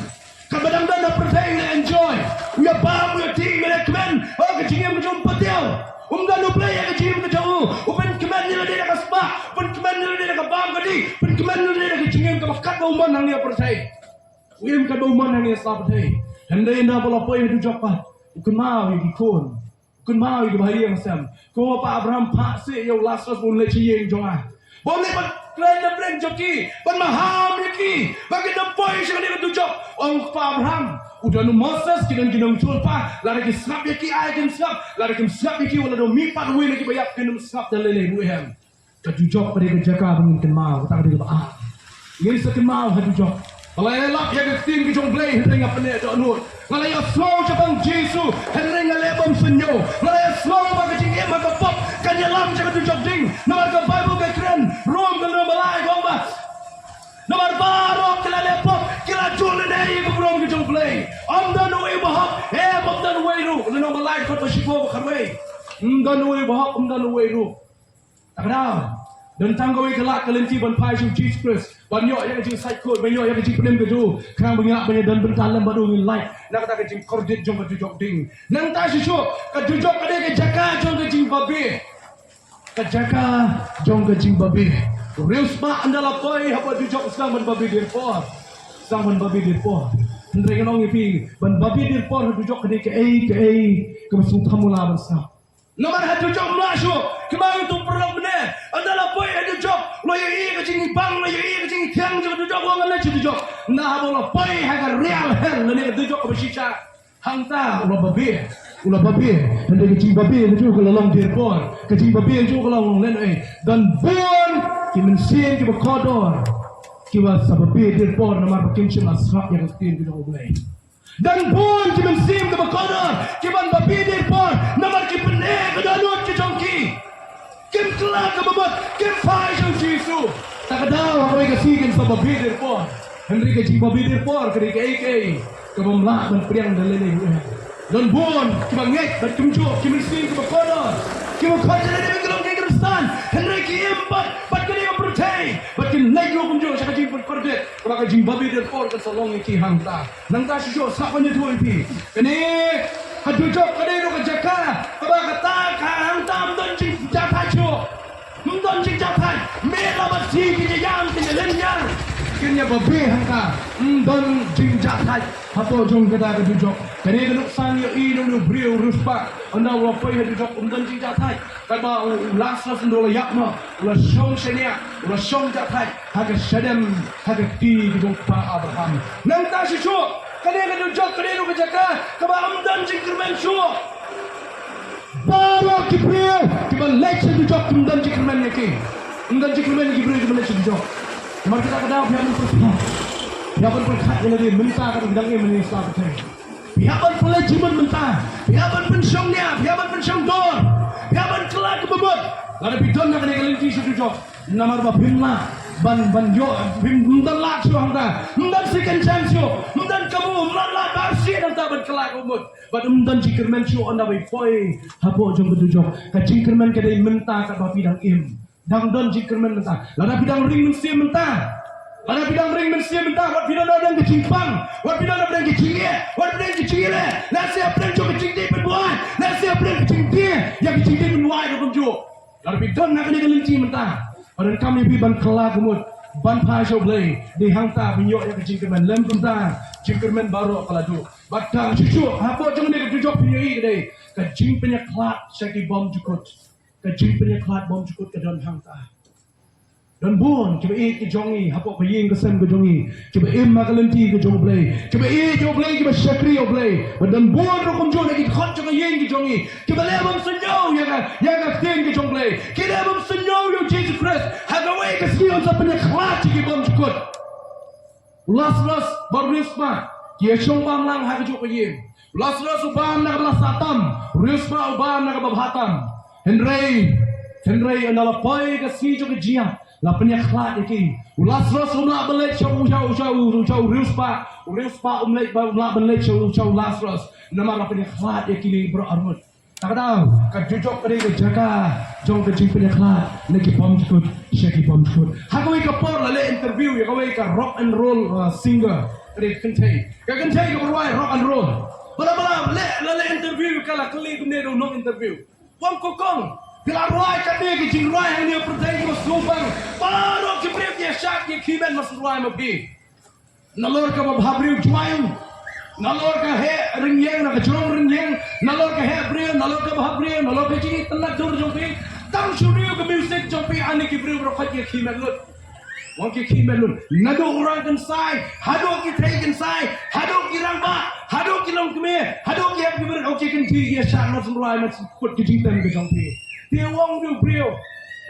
Katba dang don ha pyrthei u la enjoy. U ïa bam, u ïa dih, u ïa leh kmen. Oh, ka jingim ka jong u patiaw. Um don U Blei ïa ka jingim ka jong u. U pynkmen ïa lade da ka spah. U pynkmen ïa lade da ka bam ka dih. U pynkmen ïa lade da ka jingim kaba katba u mon hangne ha pyrthei. U im katba u mon hangne ha pyrthei. Hynrei ynda ba la poi ha dujok pat, u kynmaw ïa ki khun. Kynmaw ïa ki bahaïing hasem. Ko Pa Abraham, phah seh ïa u Lasarus ba un leit sha ïing jong nga. Ba un leit ban kren na pdeng jong ki, ban maham ïa ki ba kin ym poi sha kane ka dujok. Ong Kpa Abraham, u don u Moses, ki don ki nongïathuhlypa. Lada ki sngap ïa ki, ai kin sngap. Lada kim sngap ïa ki, wat la da u mihpat uwei na kiba ïap, kin ym sngap da lei lei ruh em. Ka dujok ka dei ka jaka ba ngin kynmaw, kata ka dei kaba ar. Ngin sa kynmaw ha dujok. Nga la ïalap ïa ka ktien ka jong U Blei hynrei nga pyneh dohnud. Nga la ïasngew shaphang Jisu hynrei nga leh bymsniew. Nga la ïasngew ba ka jingim ha ka pop kan ïalam sha ka dujok ding. Namar ka Baibl ka kren, Rom ka lynnong ba lai ka ong ba, namar baroh ki la leh pop, ki la jur lehnoh ïa ka burom ka jong U Blei. Ym don uwei uba hok, em, ym don uwei ruh. Lynnong ba lai, dkhot ba shiphew bad khatwei. Ym don uwei uba hok, ym don uwei ruh. Kata ka daw, don tang kawei ka lad ka lynti ban phai sha U Jisu Khrist, ban ïoh ïa ka jingsaid khuid, ban ïoh ïa ka jingpynim ka jong u. Khnang ba ngin lah ban ïadon bynta lem bad u, ngin lait na kata ka jingkordit jong ka dujok ding. Nangta shuh shuh, ka dujok ka dei ka jaka jong ka jingbabe. Ka jaka jong ka jingbabe. U riewspah ynda la poi hapoh dujok u sdang ban babe dier por. Sdang ban babe dier por. Hynrei ngan ong ïa phi, ban babe dier por ha dujok ka dei kaei kaei kaba sngewthuh mo la ban sngap. Namar ha dujok ym lah shuh, kynmaw ïa uto u paralok mynne. Ynda la poi ha dujok, la ïohi ka jingibang, la ïohi ka jingithiang jong ka dujok, u ong ngan leit sha dujok. Ynda haba u la poi ha ka real hell lane ka dujok kaba shisha, hangta u la babe, u la babe. Hynrei ka jingbabe ka jong u ka la long dier por, ka jingbabe ka jong u ka la long lehnohei. Don bun ki mynsiem kiba kordor kiba sa babe dier por namar ba kim shym la sngap ïa ka ktien ka jong U Blei. Don bun ki mynsiem kiba kordor kiban babe dier por namar ki pyneh ka dohnud ka jong ki. Kim kylla kaba mut, kim phai sha U Jisu. Ta ka daw ha kawei ka sngi kin sa babe dier por. Hynrei ka jingbabe dier por ka dei kaei kaei kabym lah ban pdiang da lei lei ruh em. Don bun kiba ngeit bad kumjuh, ki mynsiem kiba kordor, kiba khot ïa lade ba ki long ki Khristan, hynrei ki im bad, bad kane ka pyrthei, bad kin leit ruh kumjuh sha ka jingpynkordit. Kaba ka jingbabe dier por kan sa long ïa ki hangta. Nangta shuh shuh, sngap ban ïathuh ïa phi. Kane ka dujok ka dei ruh ka jaka kaba kata ka hangta ym don jingjahthait shuh. Ym don jingjahthait. Miet la bad sngi kin ïa ïam, kin ïa lynñiar, kin ïa babe hangta. Ym don jingjahthait hapoh jong kata ka dujok. Kane ka nuksa ngi ïohi na une u briew riewspah, ynda u la poi ha dujok, ym don jingjahthait. Katba u, u Lasarus ynda u la ïap noh, u la shong shaniah, u la shong jahthait ha ka shadem, ha ka kti ka jong u kpa Abraham. Nangta shuh shuh, kane ka dujok ka dei ruh ka jaka kaba ym don jingkyrmen shuh. Baroh ki briew kiba leit sha dujok ym don jingkyrmen ïa ki. Ym don jingkyrmen ïa ki briew kiba leit sha dujok. Namar kata ka daw phi hap ban pyrkhat, phi hap ban pyrkhat ïa lade mynta katba phi dang im mynne ha pyrthei. Phi hap ban pynleit jingmut mynta. Phi hap ban pynshong nia, phi hap ban pynshong dor. Phi hap ban kylla kaba mut. Lada phi don ha kane ka lynti sha dujok, namar ba phim lah ban, ban ïoh, phim, ym don lad shuh hangta. Ym don second chance shuh. Ym don kabu, ym don lad ba arsien hangta ban kylla kaba mut. Bad ym don jingkyrmen shuh ynda ba phi poi hapoh jong ka dujok. Ka jingkyrmen ka dei mynta katba phi dang im. Dang don jingkyrmen mynta. Lada phi dang ring mynsiem mynta. Lada phi dang ring mynsiem mynta, wat phi don ha pdeng ka jingpang, wat phi don ha pdeng ka jingeh, wat pdeng ka jingeh leh. Lehse ha pdeng jong ka jingdih pynbuaid, lehse ha pdeng ka jingdih, ïa ka jingdih pynbuaid ruh kumjuh. Lada phi don ha kane ka lynti mynta, ba donkam ïa phi ban kylla ka mut, ban phai sha U Blei, dei hangta phin ïoh ïa ka jingkyrmen. Lem kumta, jingkyrmen baroh ka la duh. Bad tang shuh shuh, hapoh jong kane ka dujok phin ïohi ka dei ka jingpynïakhlad sha ki bymjukut. Ka jingpynïakhlad bymjukut ka don hangta. Don bun kiba ïeit ki jong ngi hapoh ka ïing ka sem ka jong ngi, kiba im ha ka lynti ka jong U Blei, kiba ïeit ïa U Blei, kiba shakri ïa U Blei. Bad don bun ruh kumjuh na ki dkhot jong ka ïing ka jong ngi kiba leh bymsniew ïa ka, ïa ka ktien ka jong U Blei. Ki leh bymsniew ïa U Jisu Khrist. Ha kawei ka sngi un sa pynïakhlad ïa ki bymjukut. U Lasarus bad u riewspah ki ïashong bam lang ha kajuh ka ïing. U Lasarus u bam na kaba la sah tam, u riewspah u bam na kaba bha tam. Hynrei, hynrei ynda la poi ka sngi jong ka jingïap, la pynïakhlad ïa ki. U Lasarus um lah ban leit sha u, sha u, sha u, sha u riewspah. U riewspah um leit ba, um lah ban leit sha u, sha u Lasarus. Namar la pynïakhlad ïa kine baroh arngut. Ka daw, ka jujok ka dei ka jaka jong ka jingpynïakhlad na ki bymjukut sha ki bymjukut. Ha kawei ka por la leh interview ïa kawei ka rock and roll, uh, singer, ka dei ka kynthei. Ka kynthei kaba rwai rock and roll. Ba la, ba la leh, la leh interview ïa ka, la kylli kumne da u nong interview. U ong, ko kong, phi la rwai katne ki jingrwai hangne ha pyrthei kiba sngewbang. Baroh ki briew ki ïashad ki khie met, ma sngewrwai ma phi. Nalor kaba bha briew jwai, nalor ka heh rynïeng, na ka jrong rynïeng, nalor ka heh briew, nalor ka bha briew, nalor ka jingitynnad dur jong phi. Tang shu riew ka music jong phi, ani ki briew baroh khoit ki khie met lut. U ong, ki khie met lut. Naduh u rang kynsai haduh ki thei kynsai, haduh ki rangbah, haduh ki longkmie, haduh ki hep ki barit, u ong, ki kynthei ki ïashad, ma sngewrwai, ma sngewkut ki jingtem ka jong phi. Te u ong da u briew,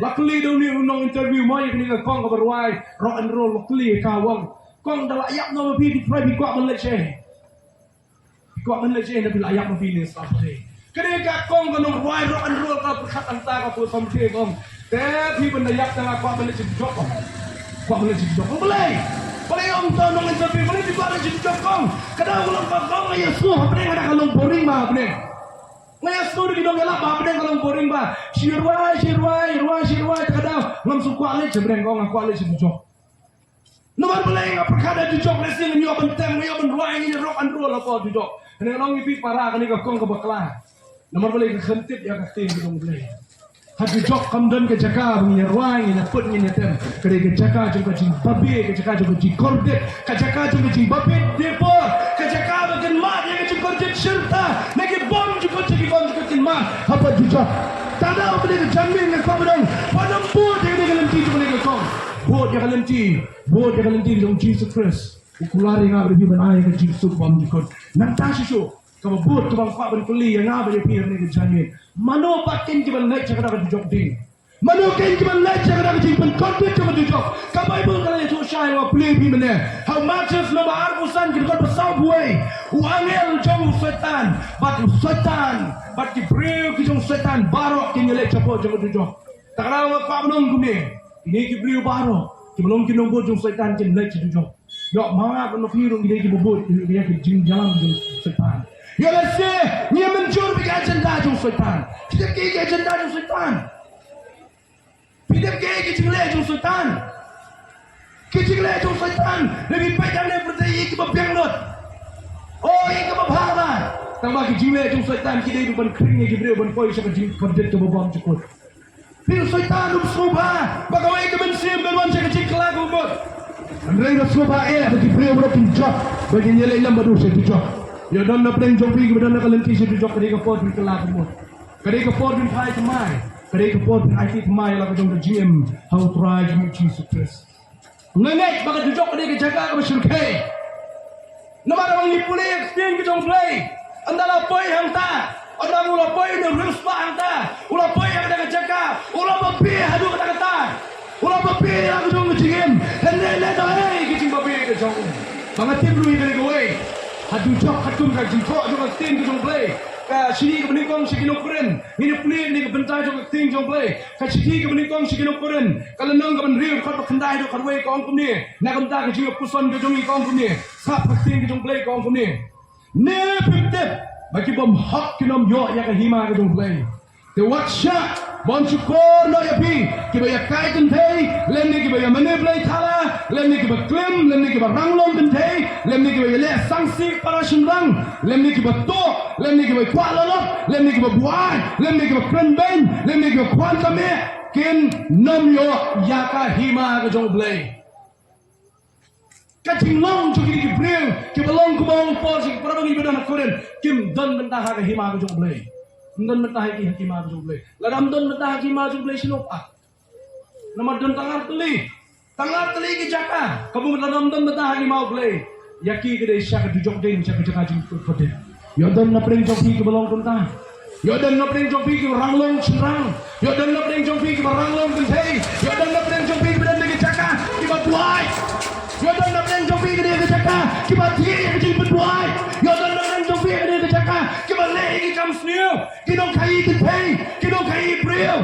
la kylli da une u nong interview, mo, ïa kane ka kong kaba rwai rock and roll, la kylli ïa ka, u ong, kong, da la ïap noh ma phi, phi trai phi kwah ban leit shaei? Phi kwah ban leit shaei, da phi la ïap ma phi ne sa phi? Ka dei ka kong ka nongrwai rock and roll ka pyrkhat hangta, ka pyrkhat samrkhie, kong. Te phi ban da ïap te nga kwah ban leit sha dujok, kong. Kwah ban leit sha dujok. Balei? Balei ong to nong interview, balei phi kwah leit sha dujok, kong? Ka daw ka long, kong, nga ïasngew hapdeng ka long boring bha hapdeng. Nga ïasngew da ki nongïalap ba hapdeng ka long boring bha. Shi rwai, shi rwai, rwai, shi rwai, te ka daw ngam shu kwah leit sha pdeng, kong, nga kwah leit sha dujok. Namar balei? Nga pyrkhat ha dujok lehse ngin ïoh ban tem, ngin ïoh ban rwai, ngin ïoh rock and roll hapoh dujok. Hynrei nga ong ïa phi para, kane ka kong ka bakla. Namar balei? Ka kyntiew ïa ka ktien ka jong U Blei. Ha dujok kam don ka jaka ba ngin ïa rwai, ngin ïa put, ngin ïa tem. Ka dei ka jaka jong ka jingbabe, ka jaka jong ka jingkordit, ka jaka jong ka jingbabe dei por, ka jaka ba kin mad ïa ka jingkordit shirta na ki bymjukut, ki bymjukut kin mad hapoh dujok. Tang da u Blei ka jingmut nga kwah ban ong, wat nym bud ïa kane ka lynti jong kane ka kong. Bud ïa ka lynti. Bud ïa ka lynti jong Jisu Khrist. U kular ïa nga bad ïa phi ban ai ka jingsuk bymjukut. Nangta shisha kaba bud kaba nga kwah ban kylli ïa nga bad ïa phi ha kane ka janmiet. Mano pat kin ki ban leit sha kata ka dujok ding? Mano kin ki ban leit sha kata ka jingpynkordit jong ka dujok? Ka Baibl ka la ïathuh shai, nga plie ïa phi mynne. Ha u Mathaios lynnong ba arphew san, ki dkhot ba sawphew wei. U angel jong u Soitan bad u Soitan bad ki briew ki jong u Soitan baroh kin ïaleit shapoh jong ka dujok. Te nga kwah ban ong kumne, kine ki briew baroh kiba long ki nongbud jong u Soitan kin leit sha dujok. Ïoh, ma nga bad ma phi ruh ngi dei kiba bud ïa ki jingïalam jong u Soitan. Ïoh, lehse ngi mynjur bad ki agenda jong u Soitan. Phi tip ki agenda jong u Soitan? Phi tip ki jingleh jong u Soitan? Ki jingleh jong u Soitan, lada phi peit hangne ha pyrthei, ïa kiba biang lut. Oh, ïa kiba bha bha. Tangba ki jingleh jong u Soitan ki dei ban khring ïa ki briew ban poi sha ka jingkordit kaba bymjukut. Phi, u Soitan um sngewbha ba kawei ka mynsiem kan wan sha ka jingkylla kaba mut. Hynrei u sngewbha eh ba ki briew baroh kin jop, ba kin ïaleit lem bad u sha dujok. Ïoh don na pdeng jong phi kiba don na ka lynti sha dujok, ka dei ka por phin kylla kaba mut. Ka dei ka por phin phai thymmai. Ka dei ka por phin aiti thymmai ïa la ka jong ka jingim ha U Trai jong ngi Jisu Khrist. Nga ngeit ba ka dujok ka dei ka jaka kaba shyrkhei. Namar ba ngi pule ïa ka ktien ka jong U Blei, ynda la poi hangta, ynda u la poi, une u riewspah hangta, u la poi ha kata ka jaka, u la babe haduh katta katta. U la babe ïa la ka jong ka jingim. Hynrei lehnohei ka jingbabe ka jong u. Ba nga tip ruh ïa kane kawei. Ha dujok, katkum ka jingthoh jong ka ktien ka jong U Blei, ka shini kaba nyngkong sha ki nong Korinth. Ngin ïa pule ïa kane ka bynta jong ka ktien jong U Blei. Ka shithi kaba nyngkong sha ki nong Korinth, ka lynnong kaba hynriew, dkhot ba khyndai haduh khatwei, ka ong kumne. Na ka bynta ka jingïapuson ka jong ngi, ka ong kumne. Sngap ka ktien ka jong U Blei, ka ong kumne. Ne phim tip ba ki bymhok kin ym ïoh ïa ka hima ka jong U Blei? Te wat shah ban shukor noh ïa phi, kiba ïakai kynthei, lymne kiba ïa manipulate thala, lymne kiba klim, lymne kiba rang long kynthei, lymne kiba ïaleh sangsi para shynrang, lymne kiba tuh, lymne kiba kwah lalot, lymne kiba buaid, lymne kiba kren beiñ, lymne kiba khwan kameh, kin ym ïoh ïa ka hima ka jong U Blei. Ka jinglong jong kine ki briew kiba long, kumba ong u Paul sha ki para bangeit ba don ha Korinth, kim don bynta ha ka hima ka jong U Blei. Ym don bynta ha ki, ha ka hima ka jong U Blei. Lada ym don bynta ha ka hima jong U Blei, shano pat? Namar don tang artylli, tang artylli ki jaka, kaba lada ym don bynta ha ka hima U Blei, ïa ki ka dei sha ka dujok ding, sha ka jaka jingpyrkhat. Ïoh don na pdeng jong phi kiba long kumta. Ïoh don na pdeng jong phi kiba rang long shynrang. Ïoh don na pdeng jong phi kiba rang long kynthei. Ïoh don na pdeng jong phi kiba don na ka jaka kiba buaid. Ïoh don na pdeng jong phi kiba don na ka jaka kiba thiah ïa ka jingpynbuaid. Ïoh don na pdeng jong phi kiba don na ka jaka kiba leh ïa ki kam sniew, ki nongkhaii kynthei, ki nongkhaii briew.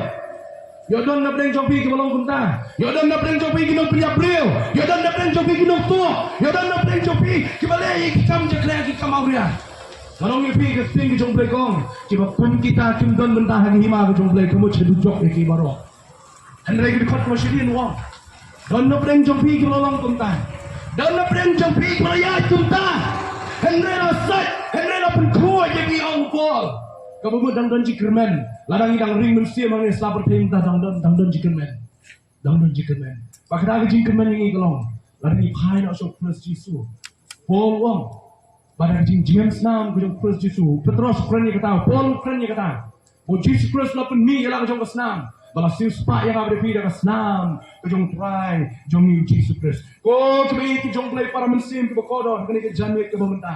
Ïoh don na pdeng jong phi kiba long kumta. Ïoh don na pdeng jong phi ki nongpynïap briew. Ïoh don na pdeng jong phi ki nongtuh. Ïoh don na pdeng jong phi kiba leh ïa ki kam jakhlia, ki kam awria. Nga ong ïa phi, ka ktien ka jong U Blei ka ong, kiba kum kita kim don mynta ha ka hima ka jong U Blei, ka mut sha dujok ïa ki baroh. Hynrei ka dkhot kaba shadien u ong, don napdeng jong phi kiba la long kumta. Don napdeng jong phi kiba la ïaid kumta. Hynrei la sait, hynrei la pynkhuid ïa ki, ong u Paul. Kaba mut dang don jingkyrmen. Lada ngi dang ring mynsiem ha ngi sla pyrthei mynta, dang don, dang don jingkyrmen. Dang don jingkyrmen. Ba kata ka jingkyrmen ïa ngi ka long, lada ngi phai noh sha u Khrist Jisu. Paul u ong, ba da ka jingjngem snam ka jong u Khrist Jisu. Petros u kren ïa kata, Paul u kren ïa kata. Ba u Jisu Khrist u la pynmih ïa la ka jong ka snam, ba la siewspah ïa nga bad ïa phi da ka snam ka jong u Trai jong ngi u Jisu Khrist. Ko kiba ïeit ki jong U Blei, para mynsiem kiba kordor, kane ka janmiet kaba mynta.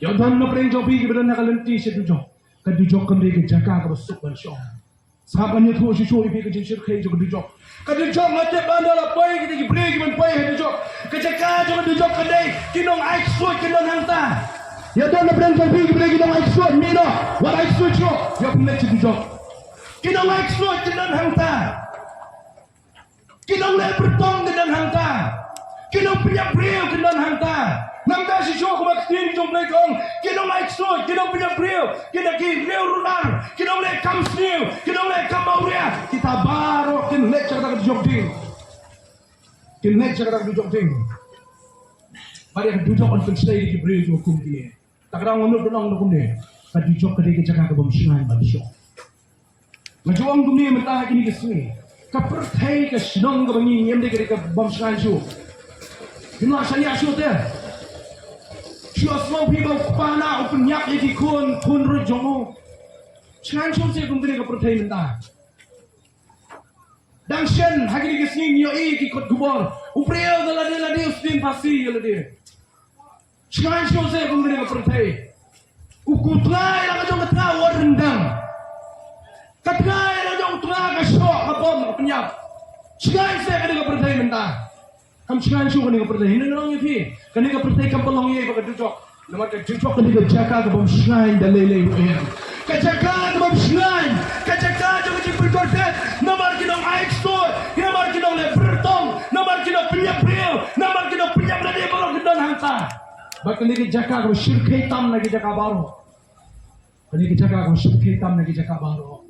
Ïa, don napdeng jong phi kiba don ha ka lynti sha dujok. Ka dujok kam dei ka jaka kaba suk ban shong. Sngap, ngan ïathuh shuh shuh ïa phi ka jingshyrkhei jong ka dujok. Ka dujok, nga tip ba ynda la poi kita ki briew ki ban poi ha dujok, ka jaka jong ka dujok ka dei ki nongai ksuid kin don hangta. Ïa, don napdeng jong phi kiba dei ki nongai ksuid, mih noh, wat ai ksuid shuh, ïa pynleit sha dujok. Ki nongai ksuid kin don hangta. Ki nongleh byrtong kin don hangta. Ki nongpynïap briew kin don hangta. Nangta shisha kumba ka ktien jong U Blei ka ong, ki nongai ksuid, ki nongpynïap briew, ki nong, ki riew rular, ki nongleh kam sniew, ki nongleh kam awria, kita baroh kin leit sha kata ka dujok ding. Kin leit sha kata ka dujok ding. Bad ïa ka dujok yn pynshlei ïa ki briew kiba kum kine. Te ka daw nga nud ban ong da kumne, ka dujok ka dei ka jaka ka bym shngaiñ ban shong. Nga ju ong kumne mynta ha kine ki sngi, ka pyrthei, ka shnong kaba ngi ngim, dei ka dei ka bym shngaiñ shuh. Ngim lah shaniah shuh te. Shu ïohsngew phi ba u kpa na u pynïap ïa ki khun, khun ruh jong u. Shngaiñ shuh seh kum kane ka pyrthei mynta. Dang shen ha kine ki sngi ngi ïohi ki kot khubor, u briew da lade lade u sdien phasi ïa lade. Shngaiñ shuh seh kum kane ka pyrthei. U, u tnga ïa la ka jong ka tnga wat ryndang. Ka tnga ïa la ka jong ka tnga ka shoh, ka bom, ka pynïap. Shngaiñ seh kane ka pyrthei mynta. Kam shngaiñ shuh kane ka pyrthei. Hynrei nga ong ïa phi, kane ka pyrthei kam pynlong ei ei bad ka dujok. Namar ka dujok ka dei ka jaka ka bym shngaiñ da lei lei ruh em. Ka jaka ka bym shngaiñ, ka jaka jong ka jingpynkordit. Namar ki nongai ksuid, namar ki nongleh byrtong, namar ki nongpynïap briew, namar ki nongpynïap lade baroh ki don hangta. Bad kane ka jaka kaba shyrkhei tam na ki jaka baroh. Kane ka jaka kaba shyrkhei tam na ki jaka baroh.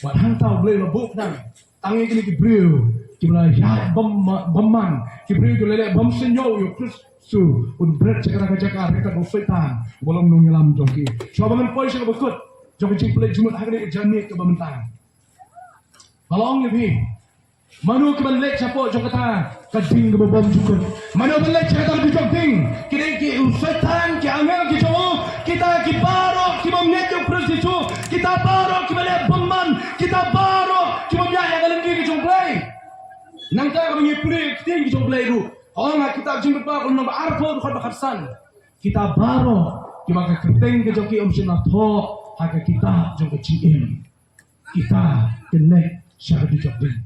Bad hangta U Blei u la buh khnang tang ïa kine ki briew kiba la ïaid bym, bymman, ki briew kiba la leh bym shynñiew ïa u Khrist Jisu, un bret sha kata ka jaka ryngkat u Soitan uba long nongïalam jong ki. Shuwa ba ngan poi sha kaba kut jong ka jingpynleit jingmut ha kane ka janmiet kaba mynta, nga la ong ïa phi, mano ki ban leit shapoh jong kata ka ding kaba bymjukut? Mano ban leit sha kata ka dujok ding? Ki dei ki, u Soitan, ki angel ki jong u, kita ki baroh ki bym ngeit ïa u Khrist Jisu, kita baroh kiba leh bymman, kita baroh ki bym ïaid ïa ka lynti ka jong U Blei. Nangta kaba ngi pule ïa ka ktien ka jong U Blei ruh, ong ha kitab Jingmut ba, lynnong ba arphew, dkhot ba khatsan, kita baroh kiba ka kyrteng ka jong ki ym shym la thoh ha ka kitab jong ka jingim, kita kin leit sha ka dujok ding.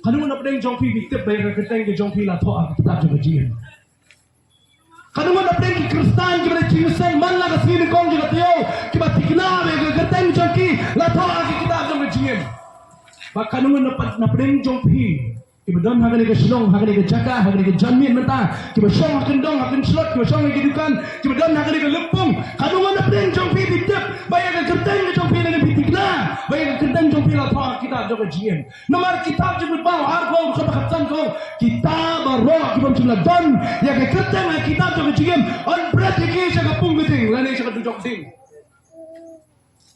Katno ngut napdeng jong phi phi tip ba ïa ka kyrteng ka jong phi la thoh ha ka kitab jong ka jingim? Katno ngut napdeng ki Khristan kiba la jingïaseng man la ka sngi nyngkong jong ka taïew kiba thikna ba ïa ka kyrteng jong ki la thoh ha ka kitab jong ka jingim? Bad katno ngut nap-, napdeng jong phi kiba don ha kane ka shnong, ha kane ka jaka, ha kane ka janmiet mynta, kiba shong ha kyndong ha kynshlot, kiba shong ha ki dukan, kiba don ha kane ka lympung, katno ngut napdeng jong phi phi tip ba ïa ka kyrteng ka jong phi lane phi thikna ba ïa ka kyrteng jong phi la thoh ha ka kitab jong ka jingim? Namar kitab Jingmut ba arphew, dkhot ba khatsan ka ong, kita baroh ki bym shym la don ïa ka kyrteng ha ka kitab jong ka jingim, yn bret ïa ki sha ka pung ka ding lane sha ka dujok ding.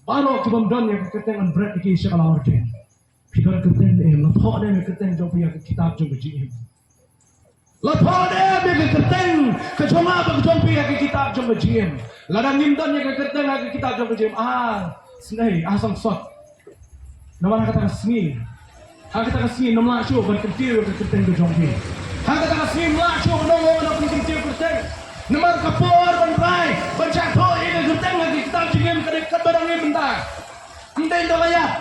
Baroh ki bym don ïa ka kyrteng yn bret ïa ki sha ka lawar ding. Phi don kyrteng ne em? La thoh ne em ïa ka kyrteng jong phi ha ka kitab jong ka jingim? La thoh ne em ïa ka kyrteng ka jong nga bad ka jong phi ha ka kitab jong ka jingim? Lada ngim don ïa ka kyrteng ha ka kitab jong ka jingim, ah, snei, ah, sangsot. Namar ha kata ka sngi, ha kata ka sngi ngim lah shuh ban kyntiew ïa ka kyrteng ka jong phi. Ha kata ka sngi ngim lah shuh ban ong, oh, nga pynkyntiew kyrteng. Namar ka por ban rai, ban shah thoh ïa ka kyrteng ha ka kitab jingim ka dei katba dang im mynta. Ym dei ynda la ïap.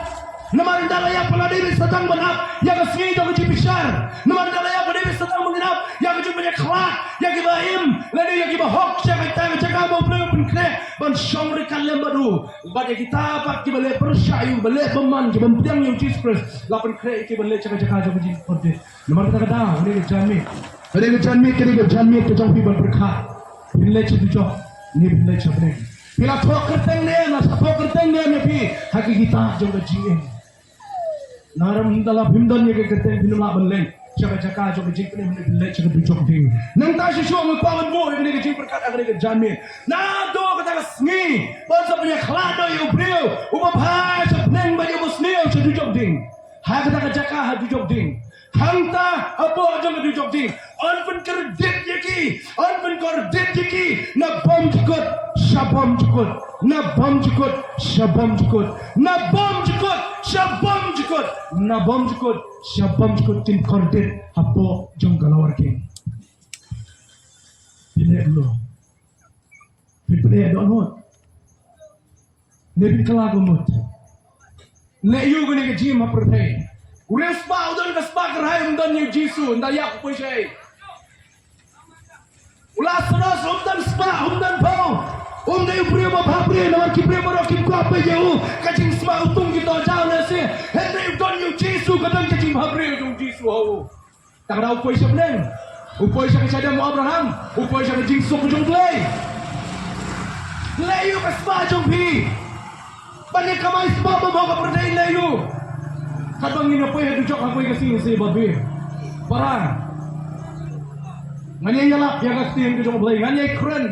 Namar ynda la ïap pat la dei beit sa tang ban ap ïa ka sngi jong ka jingbishar. Namar ynda la ïap pat la dei beit sa tang ban ap ïa ka jingpynïakhlad ïa kiba im lane ïa kiba hok sha kata ka jaka ba U Blei u pynkhreh ban shong ryngkat lem bad u. Bad ïa kita pat kiba leh pyrshah ïa u, ba leh bymman, ki bym pdiang ïa u Jisu Khrist, la pynkhreh ïa ki ban leit sha ka jaka jong ka jingkordit. Namar kata ka daw, kane ka janmiet, kane ka janmiet, kane ka janmiet ka jong phi ban pyrkhat. Phin leit sha dujok. Ngin leit sha bneng. Phi la thoh kyrteng ne em, la thoh kyrteng ne em ïa phi ha ki kitab jong ka jingim? Nangta lada phim don ïa ka kyrteng, phim lah ban leit sha ka jaka jong ka jingpynim, ngin leit sha ka dujok ding. Nangta shuh shuh ngi kwah ban buh ïa kane ka jingpyrkhat ha kane ka janmiet. Naduh kata ka sngi ban sa pynïakhlad ïa u briew uba bha sha bneng bad ïa u basniew sha dujok ding. Ha kata ka jaka ha dujok ding. Hangta hapoh jong ka dujok ding, yn pynkordit ïa ki, yn pynkordit ïa ki na bymjukut sha bymjukut, na bymjukut sha bymjukut, na bymjukut sha bymjukut, na bymjukut sha bymjukut, kin kordit hapoh jong ka lawar king. Phi leh kumno? Phi pyneh dohnud ne phi kylla ka mut? Leh ïa kane ka jingim ha pyrthei. U riewspah u don ka spah kyrhai, um don ïa u Jisu, ynda ïap u poi shaei? U Lasaros um don spah, um don phew. Um dei u briew ba bhabriew, namar ki briew baroh kim kwah peit ïa u. Ka jingsma u tung ki to jaw na sien. Hynrei u don ïa u Jisu, ka don ka jingbhabriew jong u Jisu ha u. Tang da u poi sha bneng, u poi sha ka jingim u Abraham, u poi sha ka jingsuk jong U Blei. Leh ïa ka spah jong phi. Ban ïa kamai spah ba mo ka pyrthei, leh ïa. Katba ngin ïa poi ha dujok ha kawei ka sngi, sngi ba biang. Para, ngan ïa ïalap ïa ka ktien ka jong U Blei, ngan ïa kren,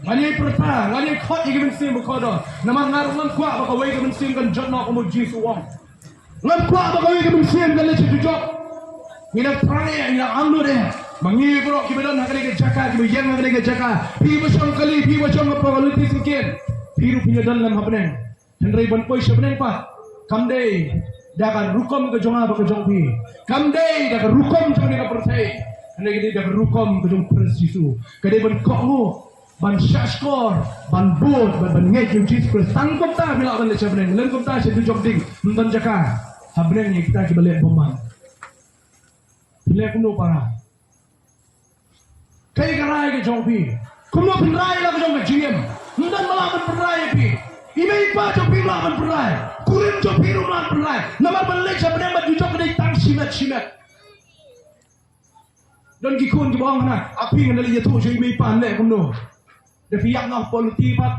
ngan ïa pyrta, ngan ïa khot ïa ka mynsiem bakordor. Namar nga ruh ngan kwah ba kawei ka mynsiem kan jot noh kum u Jisu u ong. Ngan kwah ba kawei ka mynsiem kan leit sha dujok. Ngi dang thrang eh, ngi dang angnud eh. Ma ngi baroh kiba don ha kane ka jaka, kiba ïeng ha kane ka jaka, phi ba shong kali, phi ba shong hapoh ka lynti syngkien, phi ruh phin ïadon lem ha bneng. Hynrei ban poi sha bneng pat, kam dei da ka rukom ka jong nga bad ka jong phi. Kam dei da ka rukom jong kane ka pyrthei. Hynrei ka dei da ka rukom ka jong u Khrist Jisu. Ka dei ban kohnguh, ban shahshkor, ban bud, ban, ban ngeit ïa u Jisu Khrist. Tang kumta phi lah ban leit sha bneng, lem kumta sha dujok ding, ym don jaka ha bneng ïa kita kiba leh bymman. Phi leh kumno para? Kaei ka rai ka jong phi? Kumno phin rai la ka jong ka jingim? Ym don ba lah ban pynrai ïa phi. I mei i pa jong phi ym lah ban pynrai. Kurim jong phi ruh ym lah ban pynrai. Namar ban leit sha bneng bad dujok ka dei tang shimet shimet. Don ki khun kiba ong hana, a phi, ngan da leit ïathuh sha i mei i pa, leh kumno? Da phi ïap noh ha lynti pat,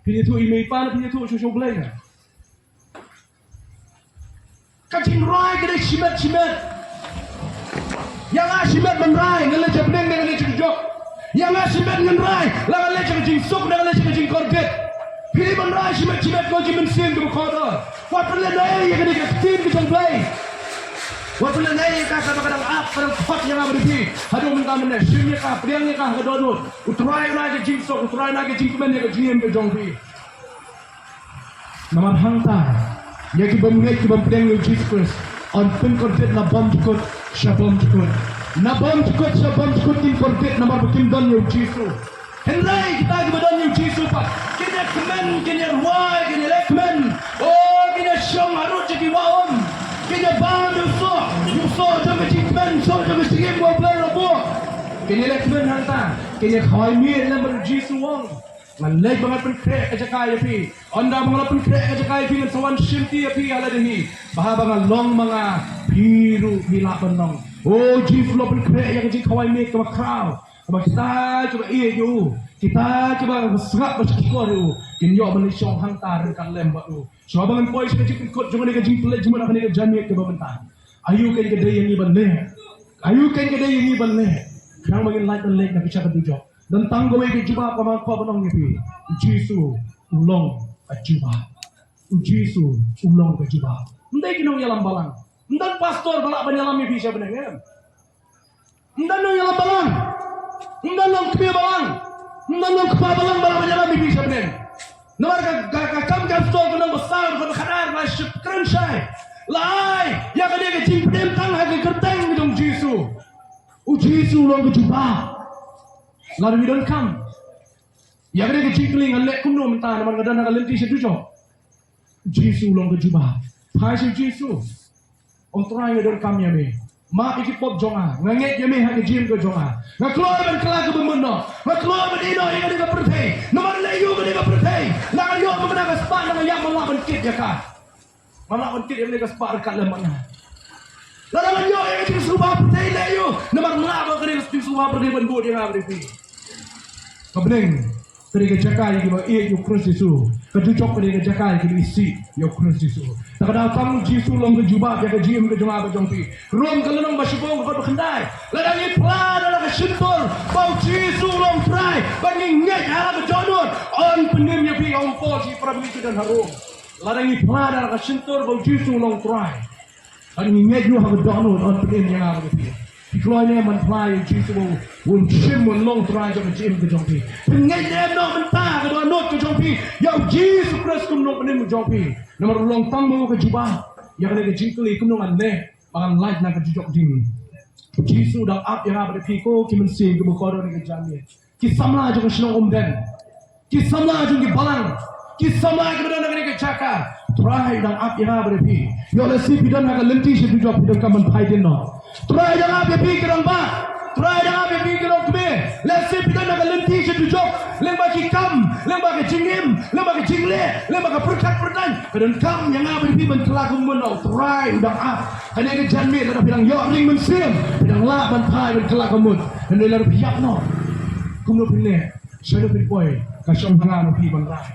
phi ïathuh i mei i pa ne phi ïathuh sha u Blei ne? Ka jingrai ka dei shimet shimet. Ïa nga shimet ban rai, ngan leit sha bneng ne ngan leit sha dujok? Ïa nga shimet ngan rai, la ngan leit sha ka jingsuk ne ngan leit sha ka jingkordit? Phi dei ban rai shimet shimet ko, ki mynsiem kiba kordor. Wat pynlehnohei ïa kane ka ktien ka jong U Blei. Wat pynlehnohei ïa ka kaba ka dang ap, ka dang khot ïa nga bad ïa phi. Haduh mynta mynne, shim ïa ka, pdiang ïa ka ha ka dohnud. U Trai u ai ka jingsuk, U Trai u ai ka jingkmen ïa ka jingim ka jong phi. Namar hangta ïa ki bym ngeit, ki bym pdiang ïa u Jisu Khrist, yn pynkordit na bymjukut sha bymjukut. Na bymjukut sha bymjukut kin kordit namar ba kim don ïa u Jisu. Hynrei kita kiba don ïa u Jisu pat, kin ïa kmen, kin ïa rwai, kin ïa leh kmen. O, kin ïa shong harud sha ki wah um. Kin ïa bam ïa u soh, ïa u soh jong ka jingkmen, soh jong ka jingim ba U Blei u la buh. Kin ïa leh kmen hangta, kin ïa khawai miet lem bad u Jisu, u ong, ngan leit ba ngan pynkhreh ka jaka ïa phi. Ynda ba nga la pynkhreh ka jaka ïa phi, ngan sa wan shim ti ïa phi ha lade hi. Bad haba nga long ma nga, phi ruh phi lah ban long. O Jisu u la pynkhreh ïa ka jingkhawai miet kaba khraw. Kaba kita kiba ïeit ïa u, kita kiba sngap ba shukor ïa u, kin ïoh ban leit shong hangta ryngkat lem bad u. Shuwa ba ngan poi sha ka jingpynkut jong kane ka jingpynleit jingmut ha kane ka janmiet kaba mynta, aïu kein ka dei ïa ngi ban leh? Aïu kein ka dei ïa ngi ban leh khnang ba ngin lait ban leit na ka jaka dujok? Don tang kawei ka jubab kaba nga kwah ban ong ïa phi. U Jisu u long ka jubab. U Jisu u long ka jubab. Ym dei ki nongïalam balang. Ym don pastor ba lah ban ïalam ïa phi sha bneng, em. Ym don nongïalam balang. Ym don nongkmie balang. Ym don nongkpa balang ba lah ban ïalam ïa phi sha bneng. Namar ka, ka, ka kam ka pastor ka nongbasam, ka khadar, ka shah kren shai. La ai ïa kane ka jingpynim tang ha ka kyrteng jong u Jisu. U Jisu u long ka jubab. Lada ngi donkam ïa kane ka jingkylli, ngan leh kumno mynta namar nga don ha ka lynti sha dujok? U Jisu u long ka jubab. Phai sha u Jisu. Ong, Trai, nga donkam ïa me. Map ïa ki pop jong nga. Nga ngeit ïa me ha ka jingim ka jong nga. Nga kloi ban kylla kaba mut noh. Nga kloi ban ïehnoh ïa kane ka pyrthei. Namar leh ïa kane ka pyrthei, lada nga ïoh mynta ka spah, lada nga ïap, man lah ban kit ïa ka. Man lah ban kit ïa kane ka spah ryngkat lem bad nga. Lada ngan ïoh ïa ka jingsngewbha pyrthei, leh ïa. Namar man lah ba kane ka jingsngewbha pyrthei ban bud ïa nga bad ïa phi. Ka bneng. Ka dei ka jaka ïa kiba ïeit ïa u Khrist Jisu. Ka dujok ka dei ka jaka ïa kiba isih ïa u Khrist Jisu. Te ka dei tang u Jisu long ka jubab ïa ka jingim ka jong nga bad jong phi. Rom ka lynnong ba shibun ka dkhot ba khyndai. Lada ngi phla da la ka shyntur ba u Jisu long Trai, ba ngi ngeit ha la ka dohnud, yn pynim ïa phi, ong u Paul sha ki para bangeit ki don ha Rom. Lada ngi phla da la ka shyntur ba u Jisu long Trai, bad ngi ngeit ruh ha ka dohnud, yn pynim ïa nga bad ïa phi. Phi kloi ne em ban phla ïa u Jisu ba un shim, un long Trai jong ka jingim ka jong phi? Phi ngeit ne em noh mynta ha ka dohnud ka jong phi ïa u Jisu Khrist kum u nongpynim ka jong phi? Namar u long tang ma u ka jubab ïa kane ka jingkylli, kumno ngan leh ba ngan lait na ka dujok ding. U Jisu u dang ap ïa nga bad ïa phi, ko ki mynsiem kiba kordor ha kane ka janmiet. Ki samla jong ka shnong Umden, ki samla jong ki balang, ki samla kiba don ha kane ka jaka, Trai u dang ap ïa nga bad ïa phi. Ïoh lehse phi don ha ka lynti sha dujok, phi donkam ban phai dien noh. Trai u dang ap ïa phi ki rangbah. Trai u dang ap ïa phi ki longkmie. Lehse phi don ha ka lynti sha dujok, lyngba ki kam, lyngba ka jingim, lyngba ka jingleh, lyngba ka pyrkhat pyrdan, phi donkam ïa nga bad ïa phi ban kylla ka mut noh. Trai u dang ap. Kane ka janmiet lada phi dang ïoh ring mynsiem, phi dang lah ban phai ban kylla ka mut. Hynrei lada phi ïap noh, kumno phin leh? Shaei phin poi? Ka shong ha nga ma phi ban rai.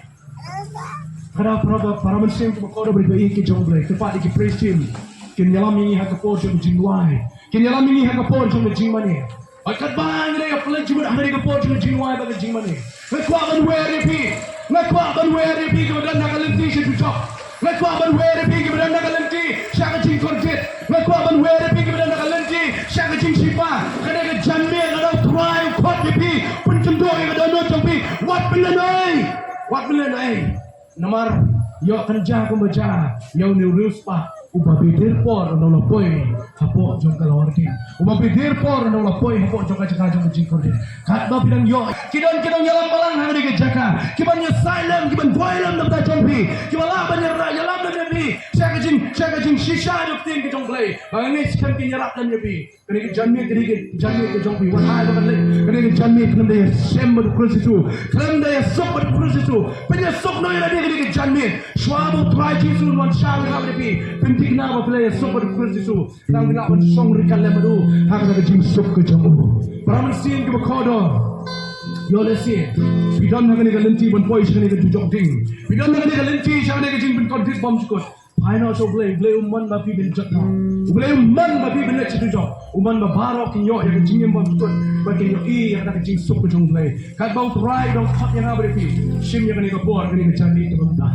Ka dei para, para, para mynsiem kiba kordor bad ïeit ki jong U Blei, kyrpad ïa ki praise team. Kin ïalam ïa ngi ha ka por jong ka jingduwai. Kin ïalam ïa ngi ha ka por jong ka jingmane. Bad katba ngi dang ïa pynleit jingmut ha ka por jong ka jingduwai bad ka jingmane, nga kwah ban wer ïa phi. Nga kwah ban wer ïa phi kiba don ha ka lynti sha dujok. Nga kwah ban wer ïa phi kiba don ha ka lynti sha ka jingkordit. Nga kwah ban wer ïa phi kiba don ha ka lynti sha ka jingshipa. Kane ka janmiet lada u Trai u khot ïa phi, pynkynduh ïa ka dohnud jong phi, wat pynlehnohei. Wat pynlehnohei. Namar ïoh kan jia kumba jia ïa une u riewspah uba beidir por ynda u la poi hapoh jong ka lawarding, uba beidir por ïnda u la poi hapoh jong ka jaka jong ka jingkordit. Katba phi dang ïoh, ki don, ki don ïalam balang ha kane ka jaka, ki ban ïasaid lem, ki ban duwai lem na ka bynta jong phi, kiba lah ban ïa, ïalam lem ïa phi sha ka jing, sha ka jingshisha jong ka ktien ka jong U Blei. Ba ngi ngeit skhem kin ïarap lem ïa phi. Kane ka janmiet ka dei ka janmiet ka jong phi. Wat ai ba kan leit. Kane ka janmiet khlem da ïashem bad u Khrist Jisu, khlem da ïasuk bad u Khrist Jisu, pynïasuk noh ïa lade kane ka janmiet. Shuwa ba u Trai Jisu un wan shaw ïa nga bad ïa phi, phin thikna ba phi la ïasuk bad u Khrist Jisu. Tang phi lah ban shong ryngkat lem bad u ha kata ka jingsuk ka jong u. Para mynsiem kiba kordor, ïoh lehse phi don ha kane ka lynti ban poi sha kane ka dujok ding. Phi don ha kane ka lynti sha kane ka jingpynkordit bymjukut. Phai noh sha U Blei. U Blei um mon ba phi ban jot noh. U Blei um mon ba phi ban leit sha dujok. U mon ba baroh kin ïoh ïa ka jingim bymjukut, ba kin ïohi ïa kata ka jingsuk ka jong U Blei. Katba u Trai u dang khot ïa nga bad ïa phi, shim ïa kane ka por, kane ka janmiet kaba mynta.